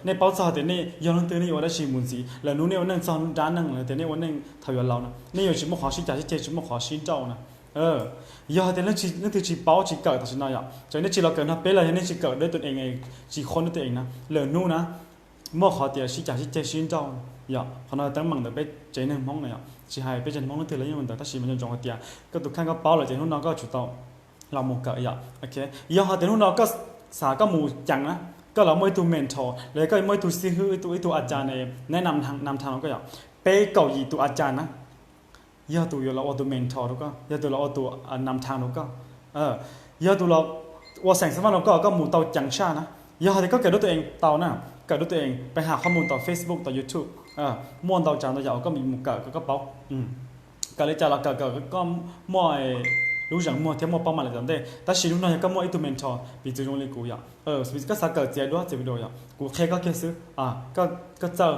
Nej paub txog hais tias nej yog leej twg, nej yuav ua dab tsi mus ntxiv, lwm hnub nej ua neej txog dab neeg los tias nej ua neej thaum yuav laus no, nej yuav tsis muaj qhov sib cav sib ceg, tsis muaj qhov sib nrauj na. Yog hais tias leej twg tsis paub tsis kawm tam sim no yom, txawm nej tsis los kawm nrog peb los yog nej tsis kawm dua tus ees, tsis qhuas dua tus ees na, lwm hnub na muaj qhov tias sib cav sib ceg sib nrauj yom. Qhov no teeb meem ntawm peb tsev neeg Hmoob na yom, tsis hais peb tsev neeg Hmoob leej twg los yeej ua ntawd, tab sis mas nco ntsoov hais tias koj tus kheej koj paub lawm ces hnub no koj yuav tsum tau los mus kawm yom. Yog hais tias hnub no koj xav koj mus ceev na, koj los muaj ib tug mentor los yog koj muaj ib tug xib hwb, ib tug a cas ne, neb nam tham rau koj yom, peb kaum yim tus a cas na, yog tus yuav los ua tus mentor rau koj, yog tus los ua tus nam tham rau koj, yog tus los ua xeem xab maj rau koj, koj mus tau ceev tshaj na. Yog hais tias koj kawm dua tus ees tau na, kawm dua tus ees, peb has qhov mus tom Facebook tom YouTube, muaj ntau tsav ntau yam uas koj mus kawm kom koj paub. Kawm li cas los kawm kawm koj muaj lub zeem muag thiab muaj paub mam li tom ntej, tab sis hnub no yog koj muaj ib tug mentor piv txwv zoo li kuv yom, koj xav kawm txiav duab txiav video yom, kuv qhia koj kiag xwb, koj txawj,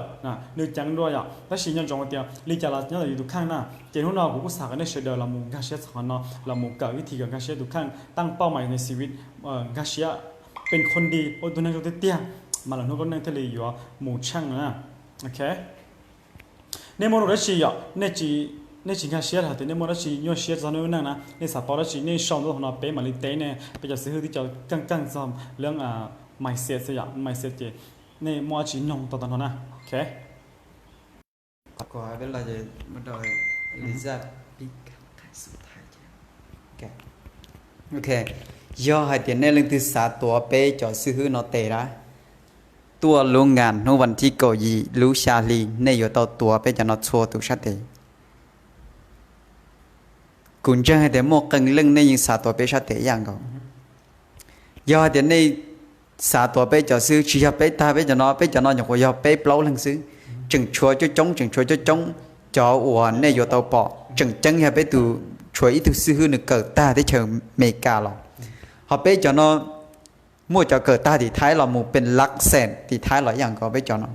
nws ceev dua yom, tab sis nco ntsoov tias li cas los nyob ntawm yus tus kheej na. Ces hnub no kuv kuj xav kom nej sawv daws los mus nkag siab txog qhov no, los mus kawm vib thib kawm nkag siab tus kheej, teej pauj mais nws xi vi, nkag siab pes khon di ua tus neeg zoo tiag tiag, mas lwm hnub koj neej thiaj li yuav mus tsheej na. Ok, nej muaj dab tsi yom, nej tsis nkag siab los tias nej muaj dab tsi nyuaj siab txog nej lub neej na, nej xav paub dab tsi nej sau ntawm qhov no peb mam li teb nej, peb cov xib hwb twb cov keej keej txog lub mindset xwb yom, mindset ces nej muaj dab tsi noog tau tom no na. Ok. Ok, yog hais tias nej leej twg xav tuav peb cov xib hwb no tes na, tuaj lub ngas hnub vas thib kaum yim lub xya hli nej yuav tau tuav peb cov no txhua tus sab tes. Kuv ntseeg hais tias muaj qee leej nej yeej xav tuav peb sab tes ib yam nkaus. Yog hais tias nej xav tuav peb cov xwb, tsis yog peb tag peb cov no, peb cov no nyuam qhuav yog peb plaub leeg xwb, tseem tshuav coob coob, tseem tshuav coob coob cov uas nej yuav tau pom. Tseem ceeb yog peb tus tshuav ib tug xib hwb nws kawm tag teb chaws Amelikas los, ho peb cov no muaj cov kawm tag tim Thaib los mus pes lak xees tim Thaib los ib yam nkaus peb cov no.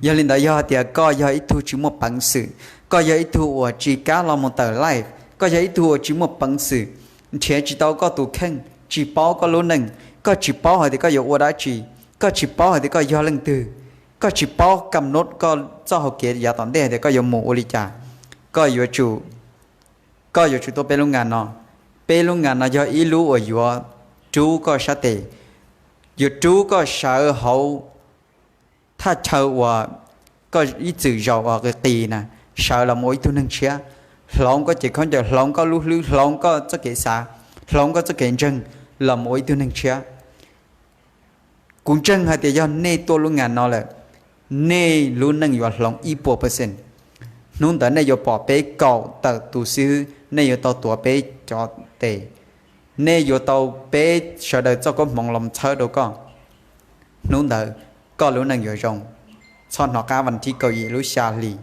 Yog li ntawd yog hais tias koj yog ib tug tsis muaj peev xwm, koj yog ib tug uas tsis kam los mus tawm live, koj yog ib tug uas tsis muaj peev xwm, nrhiav tsis tau koj tus kheej, tsis paub koj lub neej, koj tsis paub hais tias koj yuav ua dab tsi, koj tsis paub hais tias koj yog leej twg, koj tsis paub kam nod koj txoj hau kev yav tom ntej hais tias koj yuav mus ua li cas, koj yuav tsum, koj yuav tsum tuaj peb lub ngas no. Peb lub ngas no yog ib lub uas yuav rub koj sab tes, yuav rub koj sawv hauv thaj chaw uas koj ib txwm zaum uas qis qis na, sawv los mus ua ib tug neeg tshiab, hloov koj cev khaub ncaws, hloov koj lub hlwb, hloov koj txoj kev xav, hloov koj txoj kev ntseeg, los mus ua ib tug neeg tshiab. Kuv ntseeg hais tias yog nej tuaj lub ngas no lawm, nej lub neej yuav hloov ib puas percent. Hnub ntawd nej yuav pom peb kaum tawm tus xib hwb, nej yuav tau tuav peb cov tes, nej yuav tau peb sawv daws txoj koob hmoov los txhawb rau koj. Hnub ntawd koj lub neej yuav zoo. Txhob hnov qab vas thib kaum yim lub xya hli.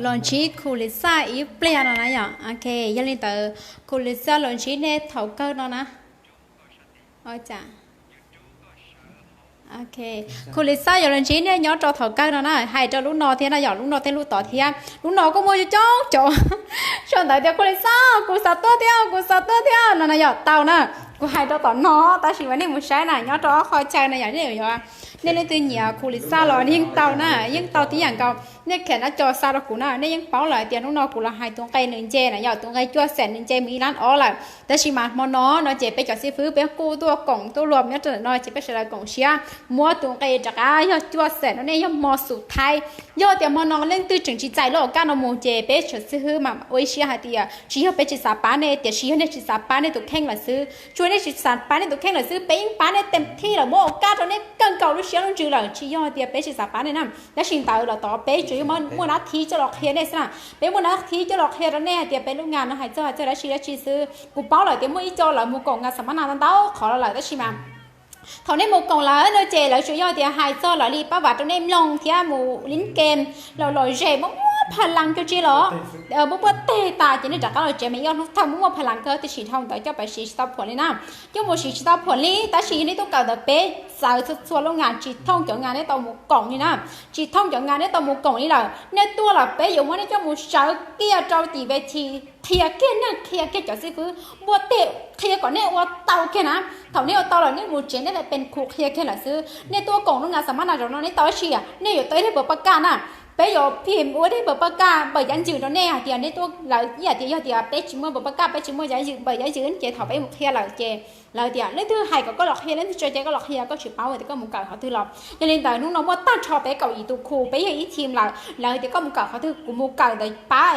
Los ntsib Khu Lis Xaj ib pliag no na yom. Ok, yog li ntawd Khu Lis Xaj los ntsib nej thaum kawg no na. Khu Lis Xaj yuav los ntsib nej nyob rau thaum kawg no na. Hais rau lub no thiab na yom, lub no thiab lub tod thiab. Lub no kuj muaj coob coob cov sau ntawv tias Khu Lis Xaj, kuv xav tuaj thiab, kuv xav tuaj thiab no na yom, tau na. Kuv hais rau tom no, tab sis mas nej mus saib na, nyob rau ob qho chaw na yom, nej yuav, nej leej twg nyiam Khu Lis Xaj los yeej tau na, yeej tau tib yam nkaus. Nej kheev na co xa rau kuv na, nej yeej paub lawm tias hnub no kuv los hais tus nqe nws nce na yom, tus nqe cuaj xees nws nce mus ib lab ob lawm. Tab sis mas hmo no no ces peb cov xib fwb peb kuj tuaj koom tuaj luam nyob rau ntawm no ces peb sawv daws koom siab muab tus nqe rov qab yog cuaj xees no, nej yog hmo xum thaib. Yog tias hmo no leej twg tseem tsis txais lub ua kaj no mus ces peb cov xib fwb mas ua ib siab hais tias tsis yog peb tsis xav pab nej, tiam sis yog nej tsis xav pab nej tus kheej lawm xwb. Tsuas nej tsis xav pab nej tus kheej lawm xwb, peb yeej pab nej tes thij lawm, muab ua kaj rau nej kawg nkaus lub siab lub ntsws lawm, tsis yog tias peb tsis xav pab nej na. Tab sis ntawd los tod peb tsuas yog muaj nab thib coj los qhia nej xwb na. Peb muaj nab thib coj los qhia rau nej hais tias peb lub nga no hais txog hais txog dab tsi dab tsi xwb. Kuv paub lawm tias muaj ib co lawv mus koom nga xam mab nas ntau ntau qhov los lawm, tab sis mas thaum nej mus koom lawm no ces lawv tsuas yog tias hais txog lawv li pab vam rau nej mloog thiab mus lib kem los lom zem muaj muaj pha las kawg tsis los muaj muaj teg tas ces nej rov qab los tsev mas ib ob hnub tag muaj muaj pha las kawg, tiam sis dhau ntawd coj pab siv tsis tau phuam li na. Coj mus siv tsis tau phuam li, tab sis yog nej tuaj kawm ntawd peb txawv txhua txhua lub nga tsis thooj cov nga nej tau mus koom li na. Tsis thooj cov nga nej tau mus koom li lawm, nej tuaj lawm peb yuav muab nej coj mus sawv kiag rau tim ves this qhia kiag neeg qhia kiag cov xib fwb npuaj teg qhia kom nej ua tau kiag na. Thaum nej ua tau lawm nej mus tsev nej pes khu qhia kiag lawm xwb. Nej tuaj koom lub nga xam mab nas zaum no nej tau dab tsi, nej yuav tau ib daim npaws paj kaj na. Peb yuav phim ua daim npaws paj kaj npaws yav ywm rau nej hais tias nej tuaj lawm ib yam tias yog tias peb tsis muaj npaws paj kaj peb tsis muaj yav ywm npaws yav ywm ces thaum peb mus qhia lawm ces lawv tias leej twg hais kom koj los qhia leej twg tso cai koj los qhia koj tsis paub tias koj mus kawm qhov twg los. Yog li ntawd hnub no muaj tag nrho peb kaum yim tus khu peb yog ib team lawm, lawv tias koj mus kawm qhov twg, kuv mus kawm ntawd pab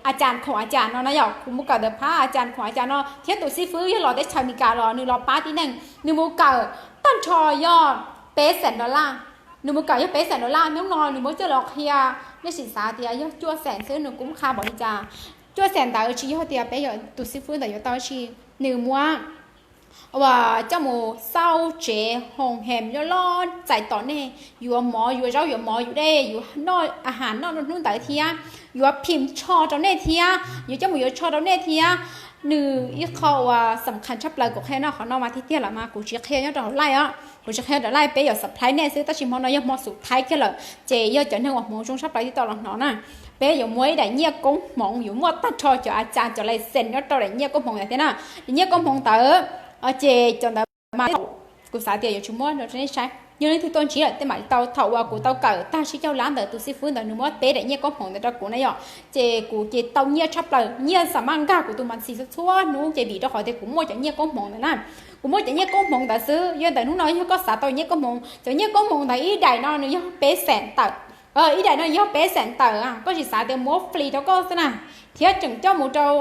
a cas khoom a cas no na yom, kuv mus kawm ntawd pab a cas khoom a cas no thiab tus xib fwb yog los teb chaws Amelikas los nws los pab tib neeg, nws mus kawm tag nrho yog peb xees dollar. Nws mus kawm yog peb xees dollar, hnub no nws muab coj los qhia, nej sim xav tias yog cuaj xees xwb nws kuj qha npaum li cas. Cuaj xees ntawd tsis yog tias peb yuav tus xib fwb ntawd yuav tau dab tsi, nws muab uas coj mus xauj tsev hoo hem loj loj txais tos nej, yuav mov yuav zaub yuav mov yuav dej yuav noj a has noj hnub ntawd thiab, yuav phim tsho rau nej thiab, yuav coj mus yuav tsho rau nej thiab. Nws ib qho uas xam khas tshaj plaws kuv qhia no qhov no mas tiag tiag lawm mas kuv tsis qhia nyob rau hauv live os, kuv tsis qhia rau live, peb yuav surprise nej xwb, tab sis hmo no yog hmo xub thaib kiag lawm ces yog cov neeg uas hmoov zoo tshaj plaws tib tau los hnov na. Peb yuav muaj ib daim nyiaj koob hmoov, yuav muaj tag nrho cov a cas cov license nyob rau daim nyiaj koob hmoov ntawd thiab na. Daim nyiaj koob hmoov ntawd ces cov ntawd mas kuv xav tias yuav tsis muab rau nej saib. Yog leej twg tuaj ntsib lawm tej mam li tau, thaum uas kuv tau kawm tag tsib caug lab ntawd tus xib fwb ntawd nws muab peb daim nyiaj koob hmoov ntawd rau kuv na yom, ces kuv ces tau nyiaj tshaj plaws, nyiaj xam maj nkag kuv tus mas ntxis txhua txhua hnub ces vim rau qhov tias kuv muaj cov nyiaj koob hmoov ntawd na. Kuv muaj cov nyiaj koob hmoov ntawd xwb, yog ntawm hnub no yog koj xav tau nyiaj koob hmoov, cov nyiaj koob hmoov ntawd ib daim no nws yog peb xees tawm, ib daim no yog peb xees tawm, koj tsis xav tias muab free rau koj xwb na, thiab tseem coj mus rau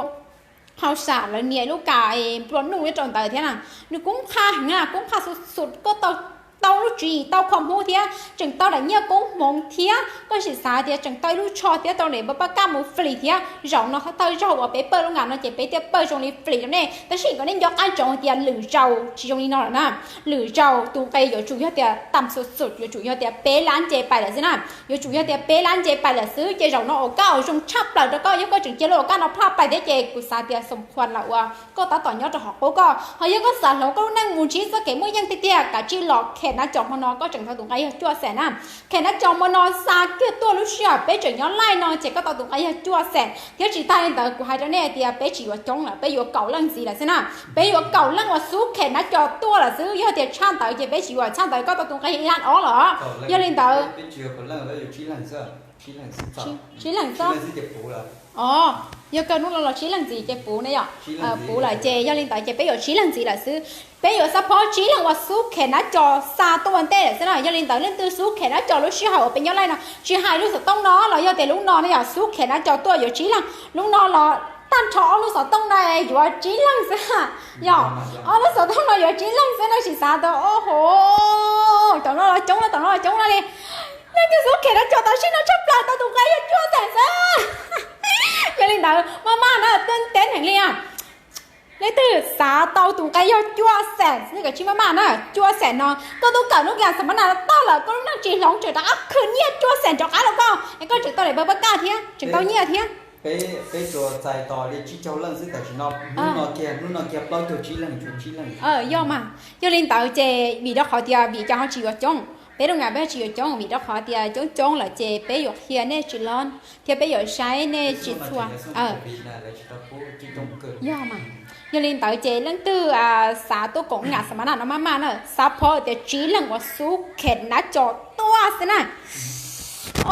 hauv sam lawv nias lub kas nplua nuj nyob rau ntawd thiab na. Nws kub qha heev na, kub qha xu xus koj tau tau lub tswv yim tau qhov hmub thiab tseem tau daim nyiaj koob hmoov thiab koj tsis xav tias tseem tau ib lub tsho thiab tau daim npaws paj kaj mus free thiab. Zaum no thawj zaug uas peb pawj lub nga no ces peb thiaj pawj zoo li free rau nej, tab sis kom nej nco qab ntsoov tias lwm zaus tsis zoo li no lawm na. Lwm zaus tus nqe yuav tsum yog tias tam xu xus yuav tsum yog tias peb lab nce pais lawm xwb na. Yuav tsum yog tias peb lab nce pais lawm xwb ces zaum no ua kab ua zoo tshaj plaws rau koj, yog koj tseem cia lub ua kab no plaj pais thiab ces kuv xav tias xom khuas lawm uas koj tab tom nyob rau hauv qub koj, ho yog koj xav hloov koj lub neej mus ntsib txoj kev muaj yeej tiag tiag kav tsij los khem nab cov hmo no koj tseem tau tus nqe yog cuaj xees na. Khem nab cov hmo no xa kiag tuaj lub sij hawm peb tseem nyob live no ces koj tau tus nqe yog cuaj xees thiab tsis tag li ntawd kuv hais rau nej hais tias peb tsis yuav coob lawm, peb yuav kaum leej ntxiv lawm xwb na. Peb yuav kaum leej uas xub khem nab cov tuaj lawm xwb, yog tias tshaj ntawd ces peb tsis yuav, tshaj ntawd koj tau tus nqe ib lab ob lawm. Yog li ntawd tsib leeg xwb. Os, yog kawg hnub no los tsib leeg ntxiv ces puv ne yom. Puv lawm ces yog li ntawd ces peb yuav tsib leeg ntxiv lawm xwb. Peb yuav xab phob tsib leeg uas xub khem nab cov xa tuaj ua ntej lawm xwb na. Yog li ntawd leej twg xub khem nab cov lub sij hawm uas peb nyob live no, tsis hais lub xov tooj no los yog tias lub no ne yom, xub khem nab cov tuaj yuav tsib leeg, lub no los tag nrho ob lub xov tooj na yuav tsib leeg xwb. Yog, ob lub xov tooj no yuav tsib leeg xwb na, sim xav tau, o ho, cov no los coob no, cov no los coob no li. Leej twg xub khem nab cov tam sim no tshaj plaws tau tus nqe yog cuaj xees xwb. Yog li ntawd maj maj na, tuaj teb heev li. Leej twg xav tau tus nqe yog cuaj xees, nej kav tsij maj maj na, cuaj xees no koj tuaj kawm lub nga xam mab nas tag lawm koj lub neej tsis hloov, tseem rov qab khwv nyiaj cuaj xees rov qab rau koj es koj tseem tau daim npaws paj kaj thiab tseem tau nyiaj thiab. Peb tsuas txais tos li tsib caug leej xwb tam sim no, hnub no kiag, hnub no kiag plaub caug tsib leeg, tsib leeg. Yog mas, yog li ntawd ces vim rau qhov tias vim cas ho tsis yuav coob, peb lub nga peb tsis yuav coob vim rau qhov tias coob coob lawm ces peb yuav qhia nej tsis los thiab peb yuav saib nej tsis txhua. Yog mas, yog li ntawd ces leej twg xav tuaj koom nga xam mab nas no maj maj na, xab phob tias tsib leeg uas xub khem nab cov tuaj xwb na.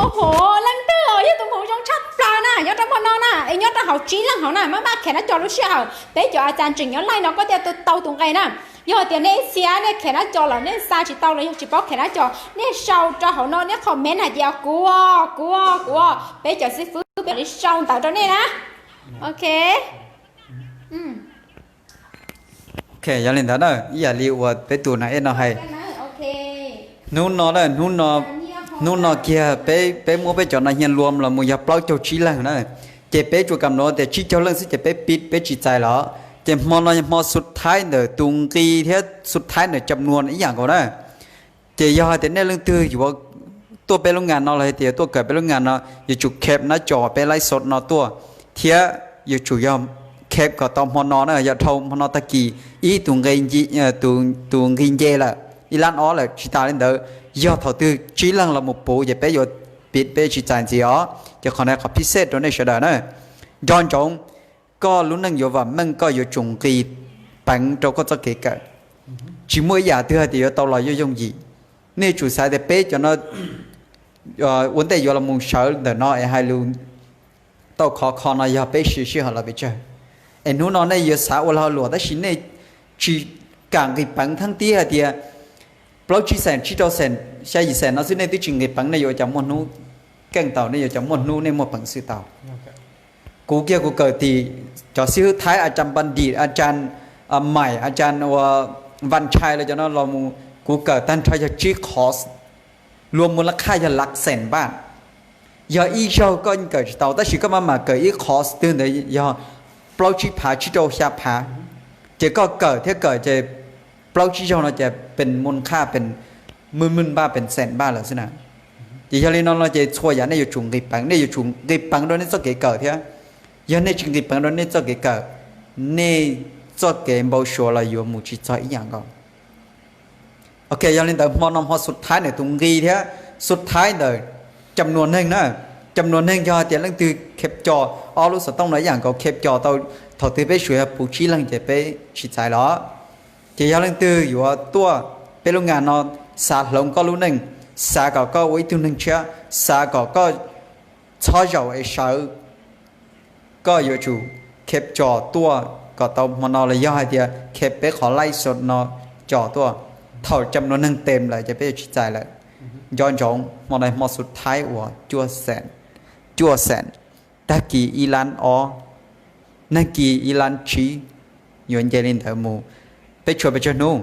O ho, leej twg os yog tus hmoov zoo tshaj plaws na nyob rau hmo no na es nyob rau hauv tsib leeg hauv na maj maj khem nab cov lub sij hawm peb cov a cas tseem nyob live no koj thiaj tau tus nqe na. Yog tias nej ib txhia nej khem nab cov los nej xa tsis tau los yog tsis paub khem nab cov nej sau rau hauv no nej comment hais tias kuv, kuv, kuv, peb cov xib fwb peb mam li sau ntawv rau nej na. Ok. Ok, yog li ntawd na ib yam li uas peb tus nas ej no hais, Hnub no, hnub no kiag peb, peb muab peb cov nas hias luam los mus yog plaub caug tsib leeg na. Ces peb tsuas kam nuav tias tsib caug leej xwb ces peb pib peb tsis txais los. Ces hmo no hmo xu thaib ntawm tus nqi thiab xu thaib ntawm cam nuas ib yam nkaus na. Ces yog hais tias nej leej twg yuav tuaj peb lub nas no los hais tias tuaj kawm peb lub nas no, yuav tsum kheb nab co peb laib xov no tuaj, thiab yuav tsum yog kheb kom tau hmo no na, yog dhau hmo no tag kis ib tus nqi nce lawm, ib lab ob lawm. Tsis tas li ntawd, yog thaum twg tsib leeg los mus puv ces peb yuav pib peb tsis txais ntxiv os. Ces qhov no qhov phij xej rau nej sawv daws na. Nco ntsoov, koj lub neej yuav vam meej koj yuav tsum nqis peev rau koj txoj kev kawm. Tsis muaj ib yam twg hais tias yuav tau los yooj yooj yim. Nej tsum xav tias peb cov no ua ntej yuav los mus sawv ntawm no es hais lus tau khov kho no yog peb siv sij hawm los pes tsawg. Es hnub no nej yuav xav ua lag luam tab sis nej tsis kam nqis peev theeb tib hais tias plaub tsib xees, tsib rau xees, xya yim xees no xwb nej twb tsis nqis peev, nej yuav ua cas muaj hnub keej tau, nej yuav ua cas muaj hnub nej muaj peev xwm tau. Kuv kiag kuv kawm tim cov xib hwb Thaib, a chan Bandit, a chan Maim, a chan ua Vaj Ntshai los cov no los mus, kuv kawm tag nrho yog tsib course, luag mus lab qhaj yog lab xees npaj. Yog ib zaug koj kawm tsis tau tab sis koj maj mam kawm ib course twg ntawd yog plaub tsib phav, tsib rau xya phav, ces koj kawm thiab kawm ces plaub tsib zaug no ces pes mus qhaj pes maj mam npaj pes xees npaj lawm xwb na. Ces yog li no no ces txhua yam nej yuav tsum nqis peev, nej yuav tsum nqis peev rau nej txoj kev kawm thiab. Yog nej tsis nqis peev rau nej txoj kev kawm, nej txoj kev npau suav los yuav mus tsis txog ib yam nkaus. Ok, yog li ntawd hmo no hmo xu thaib ntawm tus nqi thiab xu thaib ntawm cam nuas neeg na. Cam nuas neeg yog hais tias leej twg kheb co ob lub xov tooj no ib yam nkaus, kheb co tau thaum twg peb suav yog puv tsib leeg ces peb tsis txais los. Ces yog leej twg yuav tuaj peb lub nas no, xav hloov koj lub neej, xav kom koj ua ib tug neeg tshiab, xav kom koj txhob zaum es sawv, koj yuav tsum kheb co tuaj kom tau hmo no los yog hais tias kheb peb qhov laij xov no co tuaj. Thaum cam nuas neeg tes lawm ces peb yuav tsis txais lawm. Nco ntsoov hmo no hmo xu thaib uas cuaj xees, cuaj xees, tag kis ib lab ob, nag kis ib lab tsib, yuav nce li ntawd mus. Peb tshuav pes tsawg hnub?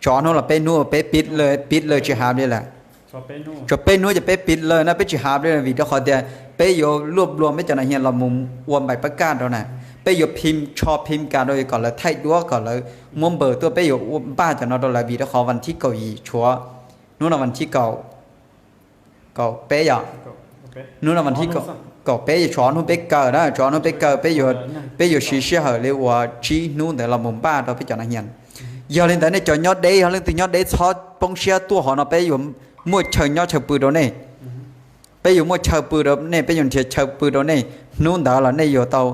Tshuav ob hnub los peb hnub peb pib lawm, pib lawm tsis hav li lawm. Tshuav peb hnub ces peb pib lawm na, peb tsis hav li vim rau qhov tias peb yuav luaj nplua peb cov nas hias los mus ua npaim pab kaj rau na. Peb yuav phim tsho phim kas rau kom lawv thaij duab kom lawv muab npawm tuaj, peb yuav ua npaj cov no rau lawv vim rau qhov vas thib kaum yim tshuav, hnub no vas thib kaum, kaum peb yom. Hnub no vas thib kaum peb yuav tshuav ob hnub peb kawm na, tshuav ob hnub peb kawm, peb yuav siv sij hawm li uas tsib hnub ntawd los mus npaj rau peb cov nas hias. Yog li ntawd nej cov nyob deb, yog leej twg nyob deb txhob poob siab, tuaj hauv no peb yuav muaj chaw nyob chaw pw rau nej. Peb yuav muaj chaw pw rau nej, peb yuav nrhiav chaw pw rau nej. Hnub ntawd los nej yuav tau,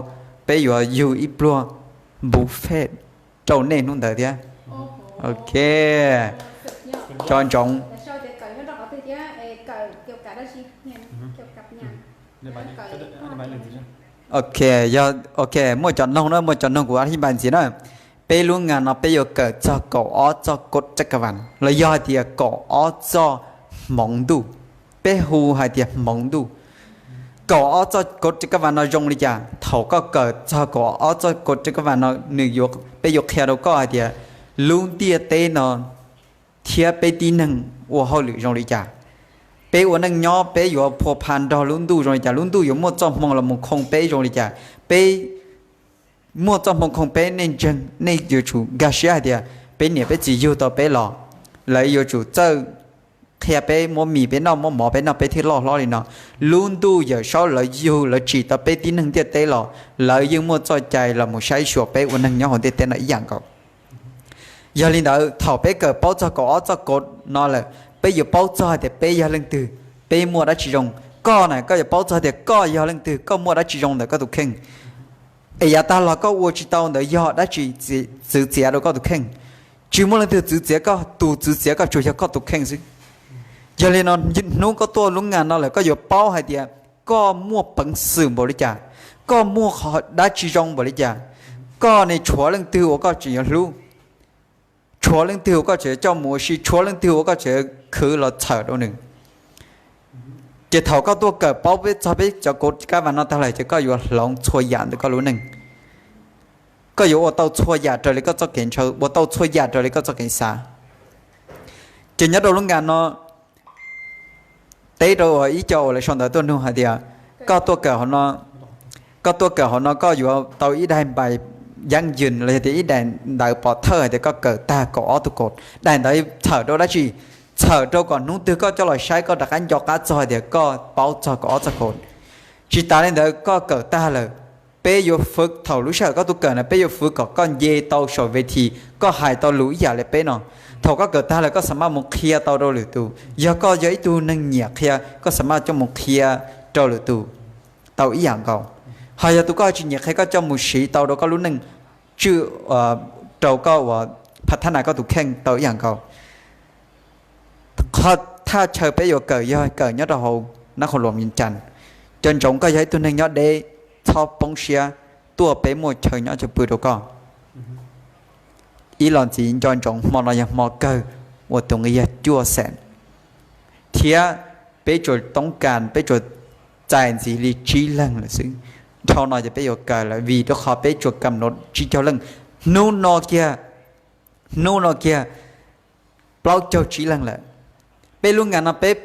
peb yuav yug ib pluag buffet rau nej hnub ntawd thiab. Ok, nco ntsoov. Ok, yog ok, muaj cov noog na, muaj cov noog kuv a hib npais ntxiv na. Peb lub nas no peb yuav kawm txog kaum ob txoj kod caj ka vas los yog hais tias kaum ob txoj hmoov ntuj. Peb hu hais tias hmoov ntuj. Kaum ob txoj kod caj ka vas no zoo li cas? Thaum koj kawm txog kaum ob txoj kod caj ka vas no, nws yuav, peb yuav qhia rau koj hais tias lub ntiaj teb no thiab peb tib neeg ua hauj lwm zoo li cas. Peb ua neej nyob peb yuav phua pha nrog lub ntuj zoo li cas, lub ntuj yuav muaj txoj hmoo los mus khoo peb zoo li cas. Peb muaj txoj hmoo khoo peb, nej ntseeg, nej yuav tsum nkag siab hais tias peb niam peb txiv yug tau peb los, lawv yuav tsum txawj qhia peb, muab mis peb noj, muab mov peb noj peb thiaj loj hlob li no. Lub ntuj Yawm Saub lawv yug lawv tsim tau peb tib neeg ntiaj teb los lawv yeej muaj txoj cai los mus saib xyuas peb ua neeg nyob hauv ntiaj teb no ib yam nkaus. Yog li ntawd thaum peb kawm paub txog kaum ob txoj kod no lawm, peb yuav paub txog hais tias peb yog leej twg, peb muaj dab tsi zoo. Koj na koj yuav paub txog tias koj yog leej twg, koj muaj dab tsi zoo ntawm koj tus kheej. Es yav tag los koj ua tsis tau ntawd yog dab tsi txwv txiav rau koj tus kheej? Tsis muaj leej twg txwv txiav koj, tus txwv txiav koj tsuas yog koj tus kheej xwb. Yog li no hnub koj tuaj lub nas no lawm koj yuav paub hais tias koj muaj peev xwm npaum li cas, koj muaj dab tsi zoo npaum li cas. Koj ne tshuav leej twg uas koj tseem yuav hlub, tshuav leej twg uas koj tseem yuav coj mus ua si, tshuav leej twg uas koj tseem yuav khwv los txhawm rau nws. Ces thaum koj tuaj kawm paub peb txog peb cov kod caj ka vas no tag lawm ces koj yuav hloov txhua yam ntawm koj lub neej. Koj yuav ua tau txhua yam raws li koj txoj kev ntshaw, ua tau txhua yam raws li koj txoj kev xav. Ces nyob rau lub nkas no, teb rau uas ib co uas lawv sau ntawv tuaj nug hais tias, koj tuaj kawm hauv no, koj tuaj kawm hauv no koj yuav tau ib daim npais yaj yws los yog tias ib daim ntawv pov thawj hais tias koj kawm tag kaum ob tug kaum. Daim ntawd txhawm rau dab tsi? Txhawm rau kom hnub twg koj coj los saib koj rov qab nco qab txog hais tias koj paub txog kaum ob txog kaum. Tsis tas li ntawd, koj kawm tag lawm, peb yuav fwv, thaum lub sij hawm koj tuaj kawm na peb yuav fwv kom koj nce tau saum ve thi, koj hais tau lus ib yam li peb no. Thaum koj kawm tag lawm koj xa maj mus qhia tau rau lwm tus. Yog koj yog ib tug neeg nyiam qhia, koj xa maj coj mus qhia rau lwm tus tau ib yam nkaus. Ho yog tus koj tsis nyiam qhia, koj coj mus siv tau rau koj lub neej, tswj rau koj uas pha thab nas koj tus kheej tau ib yam nkaus. Qhov thaj chaw peb yuav kawm yog kawm nyob rau hauv nab qhov luam Vias Cas. Nco ntsoov koj yog ib tug neeg nyob deb, txhob poob siab, tuaj peb muaj chaw nyob chaw pw rau koj. Ib los ntxiv, nco ntsoov hmo no yog hmo kawg uas tus nqi yog cuaj xees, thiab peb tsuas toob kas, peb tsuas txais ntxiv li tsib leeg lawm xwb. Dhau no ces peb yuav kawm lawm vim rau qhov peb tsuas kam nuav tsib caug leej. Hnub no kiag, hnub no kiag plaub caug tsib leeg lawm. Peb lub nkas no peb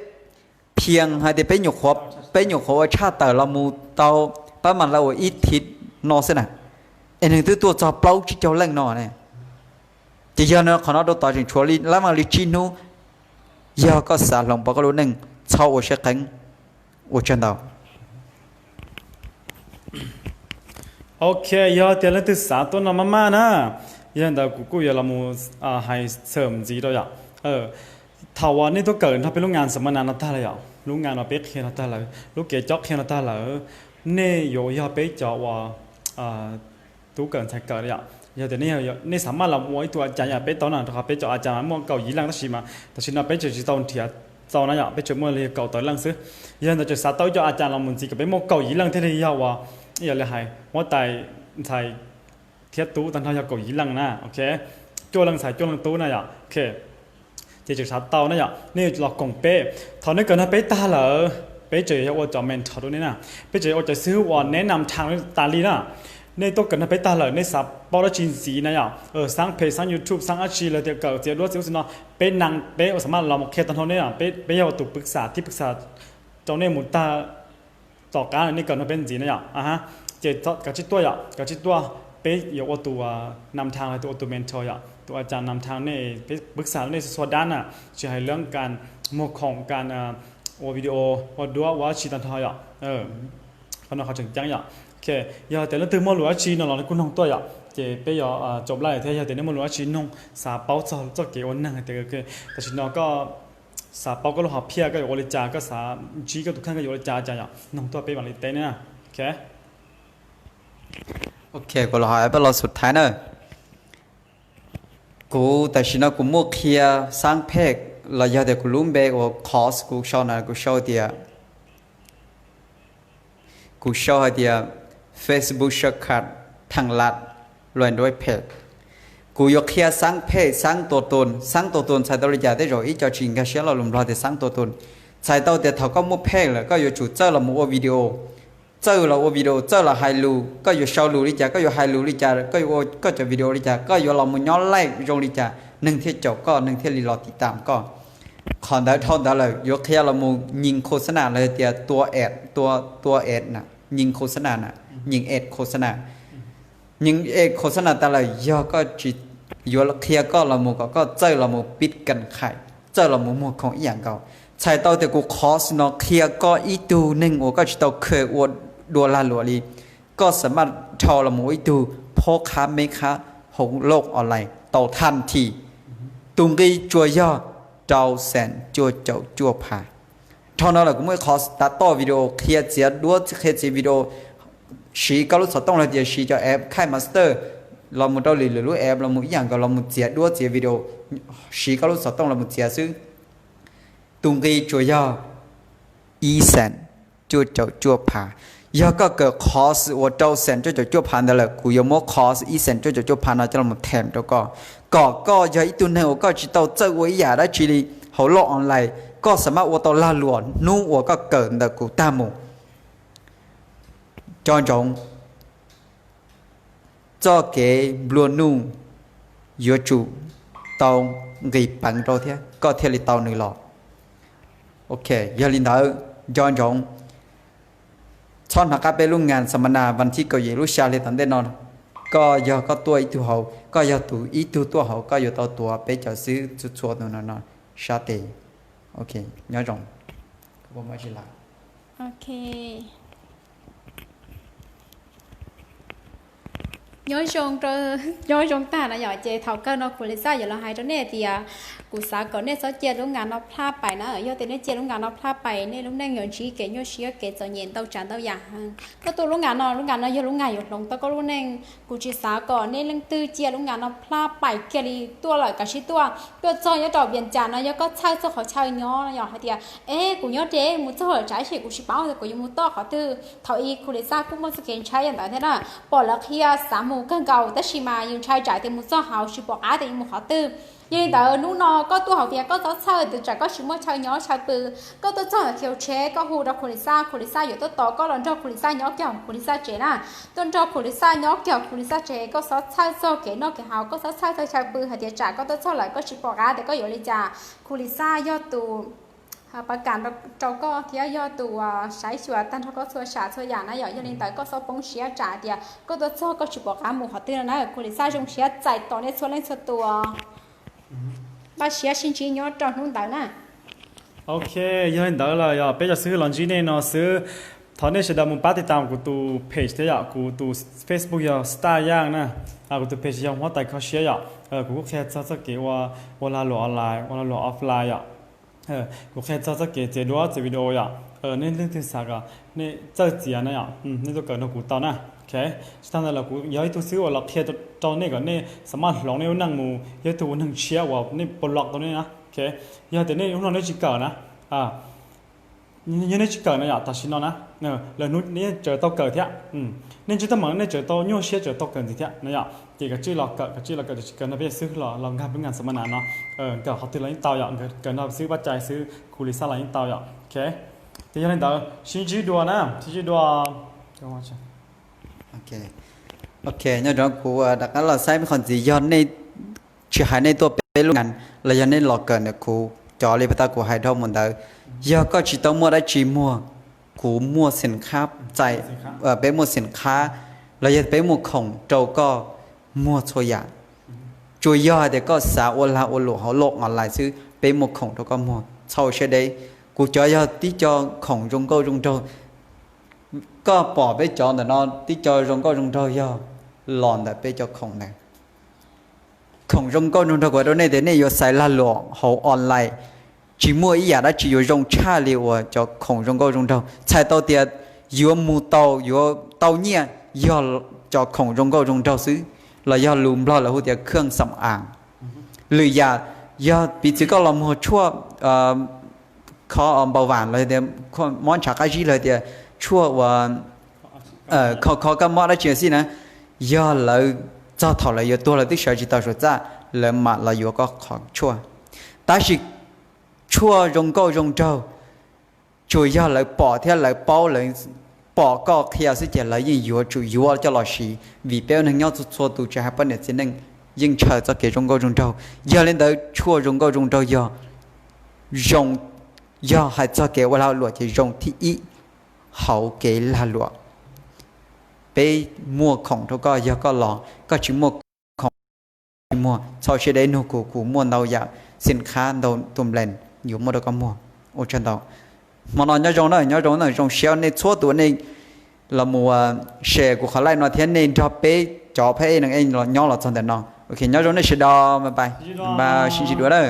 phias hais tias peb nyuam qhuav, peb nyuam qhuav ua tshaj tawm los mus tau pab mas lawv ua ib thiv no xwb na, es nws twb tuaj txog plaub tsib caug leej no ne. Ces yog qhov no rau tod tseem tshuav li lab mas li tsib hnub. Yog koj xav hloov pauv koj lub neej, txhob ua siab qeeb. Ua tsaug ntau. Ok, yog tias leej twg xav tuaj no maj maj na, yog ntawd kuv kuj yuav los mus hais txhawm ntxiv rau yom. Thaum uas nej tuaj kawm nrog peb lub nkas xav maj nas no tag lawm yom, lub nkas no peb qhia no tag lawm, lub kev cob qhia no tag lawm, nej yuav yog peb cov uas tub kawm ntxhais kawm yom. Yog tias nej xav maj los ua ib tug a cas yom, peb tau na, rau qhov peb cov a cas mas muaj kaum yim leej tab sis mas tam sim no peb tseem tsis tau nrhiav txaus na yom, peb tseem muaj li kaum tawm leej xwb. Yog ntawd tseem xav tau ib co a cas los mus ntxiv kom peb muaj kaum yim leej thiaj li yog uas ib yam li hais huab tais ntxhais thiab tub tag nrho yog kaum yim leej na, ok. Cuaj leej ntxhais cuaj leej tub na yom, ok. Ces tseem xav tau na yom, nej yuav los koom peb. Thaum nej kawm nrog peb tag lawm, peb tseem yuav ua cov mentor rau nej na, peb tseem yuav ua cov xib hwb uas neb nam thas tas li na. Nej tuaj kawm nrog peb tag lawm, nej xav paub dab tsi ntxiv na yom, xaab phem xaab YouTube xaab dab tsi los tias kawm txiav duab txiav ub txiav no, peb nees peb ua xam maj los mus qhia tag nrho nej, peb yog ua tus pwv xam thib pwv xam rau nej mus tag tom qab nej kawm nrog peb ntxiv na yom. Ces kav tsij tuaj yom, kav tsij tuaj, peb yuav ua tus nam thas los tus ua tus mentor yom, tus a cas nam thas nej, peb pwv xam nej txhua dab na, tsis hais leej kas muag khoom kas ua video, ua duab ua dab tsi tag nrho yom. Qhov no qhov tseem ceeb yom. Ok, yog tias leej twg muaj lus dab tsi no los kuj noog tuaj yom, ces peb yuav caum laj thiab. Yog tias nej muaj lus dab tsi noog xav paub txog txoj kev ua neeg hais tias tam sim no koj xav paub koj lub hom phiaj koj yuav ua li cas, koj xav ntsib koj tus kheej koj yuav ua li cas cas yom, noog tuaj peb mam li teb na. Ok, kuv los hais peb los xus thaiv na. Kuv tam sim no kuv muaj qhia xaab phej los yog tias kuv lub npe uas course kuv sau na, kuv sau tias, kuv sau hais tias Facebook shortcut thang lat luaj nruab phem. Kuv yuav qhia xaab phej xaab tua tun. Xaab tua tun txhais tau li cas? Tej zaum ib co tsis nkag siab lo lus Nplog tias xaab tua tun txhais tau tias thaum koj muaj phej lawm koj yuav tsum txawj los mus ua video, txawj los ua video, txawj los hais lus. Koj yuav sau lus li cas, koj yuav hais lus li cas, koj yuav ua koj cov video li cas, koj yuav los mus nyob live zoo li cas neeg thiaj caum koj, neeg thiaj li los tiv tam koj. Qhov ntawd dhau ntawd lawm yuav qhia los mus nyees khos xab nas los yog tias tua ad, tua ad na, nyees khos xab nas na, nyees ad khos xab nas. Nyees ad khos xab nas tas lawm yog koj tsis, yuav qhia koj los mus kom koj txawj los mus pib kas khais, txawj los mus muag khoom ib yam nkaus. Txhais tau tias kuv course no qhia koj ib tug neeg uas koj tsis tau kheev ua dua lag luam li, koj xam maj dhau los mus ua ib tug phob qhab meb qhab hauv loj online tau thaj thi. Tus nqi tsuas yog rau xees cuaj caum cuaj phav. Dhau no lawm kuv muaj ib qhov tav toj video qhia txiav duab qhia txiav video, siv koj lub xov tooj los tias siv cov app KineMaster los mus rau lwm lwm lub app los mus ib yam nkaus los mus txiav duab txiav video, siv koj lub xov tooj los mus txiav xwb. Tus nqi tsuas yog ib xees cuaj caum cuaj phav. Yog koj kawm course uas rau xees cuaj caum cuaj phav ntawd lawm, kuv yuav muab course ib xees cuaj caum cuaj phav no coj los them rau koj, kom koj yog ib tug neeg uas koj tsis tau txawj ua ib yam dab tsi li hauv loj online, koj xam maj ua tau lag luam hnub uas koj kawm ntawm kuv tag mus. Nco ntsoov, txoj kev nplua nuj yuav tsum tau nqis peev rau thiab. koj thiaj li tau nws los. Ok, yog li ntawd, nco ntsoov, txhob hnov qab peb lub ngas xas mas nas vas thib kaum yim lub xya hli tom ntej no. Koj yog koj tuaj ib tug hauv, koj yog tus ib tug tuaj hauv, koj yuav tau tuav peb cov xwb txhua txhua tus no no sab tes. Ok, nyob zoo. Nyob zoo, nyob zoo tag no yom. Ces thaum kawg no Khus Lis Xaj yuav los hais rau nej tias, kuv xav kom nej txhob cia lub ngas no plhab pais na. Yog tias nej cia lub ngas no plhab pais, nej lub neej yuav ntsib kev nyuaj siab, kev txom nyem ntau tsav ntau yam. Koj tuaj lub ngas no, lub ngas no yog lub ngas yuav hloov tau koj lub neej. Kuv tsis xav kom nej leej twg cia lub ngas no plhab pais kiag li. Tuaj lawm kav tsij tuaj. Tuaj txog nyob rau Vias Cas no yog koj txhawj txog qhov chaw nyob no yom, hais tias, es kuv nyob deb, mus txog lawm tsam ib chim kuv tsis paub tias kuv yuav mus txog qhov twg. Thaum ub Khus Lis Xaj kuj muaj txoj kev ntshai li ntawd thiab na. Pom lawv qhia xav mus kawg nkaus tab sis mas yus ntshai tsam tias mus txog hauv tsis pom qab tias yuav mus qhov twg. Yog li ntawd hnub no koj tuaj hauv Vias Cas koj txhob txhawj tias tsam koj tsis muaj chaw nyob chaw pw. Koj tuaj txog ntawm Khiv Tsheb, koj hu rau Khus Lis Xaj, Khus Lis Xaj yuav tuaj tos koj los nrog Khus Lis Xaj nyob kiag hauv Khus Lis Xaj tsev na. Tuaj nrog Khus Lis Xaj nyob kiag hauv Khus Lis Xaj tsev, koj txhob txhawj txog kev noj kev haus, koj txhob txhawj txog chaw pw, hais tias tsam koj tuaj txog lawm koj tsis pom qab tias koj yuav li cas. Khus Lis Xaj yog tus pav kam rau koj thiab yog tus saib xyuas tag nrho koj txhua sam txhua yam na yom. Yog li ntawd koj txhob poob siab tsam tias koj tuaj txog koj tsis pom qab mus qhov twg no na. Khus Lis Xaj zoo siab txais tos nej txhua leej txhua tus. Npaj siab sib ntsib nyob rau hnub ntawd na. Ok, yog li ntawd los yog peb cov xib hwb los ntsib nej no xwb. Thov nej sawv daws mus pab tiv tas kuv tus page thiab yom, kuv tus Facebook yog Star Yaj na. Kuv tus page yog Huab Tais Kho Siab yom. Kuv kuj qhia txog txoj kev ua, ua lag luam online, ua lag luam offline yom. Kuv qhia txog txoj kev txiav duab txiav video yom. Nej leej twg xav kom nej txawj txiav na yom, nej tuaj kawm nrog kuv tau na. Ok, tsis tas ntawd los kuv yog ib tug xib hwb uas los qhia rau nej kom nej xam maj hloov nej lub neej mus yog ib tug ua neeg tshiab uas nej puas lom tau nej na. Ok, yog tias nej hnub no nej tsis kawm na, yog nej tsis kawm na yom, tam sim no na, lwm hnub nej yeej tseem tau kawm thiab. Nej ntsib teeb meem nej tseem tau nyuaj siab tseem tau kawm ntxiv thiab na yom. Ces kav tsij los kawm, kav tsij los kawm, tsis kawm no peb xib hwb los nkag peb ngas xas mas nas no, kawm qhov twg los yeej tau yom, kawm no xib hwb Paj Cai xwb, Khus Lis Xaj los yeej tau yom. Ok, ces yog li ntawd sib ntsib dua na, sib ntsib dua. Ok, nyob zoo, kuv rov qab los saib qhov ntxiv, yog nej, tsis hais nej tuaj peb lub ngas los yog nej los kawm ntawm kuv, cov li pas tas kuv hais dhau mus ntawd, yog koj tsis tau muaj dab tsi muag, kuv muaj xin khab txais, peb muaj xin khab los yog peb muaj khoom rau koj muag txhua yam. Tsuas yog hais tias koj xav ua lag ua luam hauv loj online xwb, peb muaj khoom rau koj muag txhua siab deb. Kuv cov yog tib co khoom zoo nkauj zoo nraug, koj pom peb cov ntawm no tib co zoo nkauj zoo nraug yog los ntawm peb cov khoom ntawd. Khoom zoo nkauj zoo nraug kuv hais rau nej tias nej yuav xaiv lag luam hauv online, tsis muaj ib yam dab tsi yuav zoo tshaj li uas cov khoom zoo nkauj zoo nraug. Txhais tau tias yuav mus tau, yuav tau nyiaj yog cov khoom zoo nkauj zoo nraug xwb, los yog lus Nplog lawv hu tias khwj xam as. Lwm yam, yog piv txwv koj los muag tshuaj kho npau vam los tias mob ntshav qab zib los tias tshuaj uas kho kho kab mob dab tsi xij na, yog lawv txog thaum lawv yuav tuag lawv twb sawv tsis tau suav txaj, lawv mam los yuav koj qhov tshuaj. Tab sis tshuaj zoo nkauj zoo nraug, tsuas yog lawv pom thiab lawv paub, lawv pom koj qhia xwb ces lawv yeej yuav tsum yuav coj los siv, vim peb ua neeg nyob txhua txhua tus tsis hais poj niam txiv neej yeej ntshaw txoj kev zoo nkauj zoo nraug. Yog li ntawd tshuaj zoo nkauj zoo nraug yog zoo, yog hais txog kev ua lag luam ces zoo thib ib hauv kev lag luam. Peb muaj khoom rau koj, yog koj los koj tsis muaj khoom, tsis muag txhua siab deb nug kuv, kuv muaj ntau yam xin khab ntau tus nplees yuav muaj rau koj muag. Ua tsaug ntau. Hmo no nyob zoo na, nyob zoo na, zoo siab nej txhua tus nej los mus share kuv qhov live no thiab nej nrog peb cov phab ej neeg ej nyob los txog ntawm no. Ok, nyob zoo nej sawv daws, bye bye, sib ntsib dua na.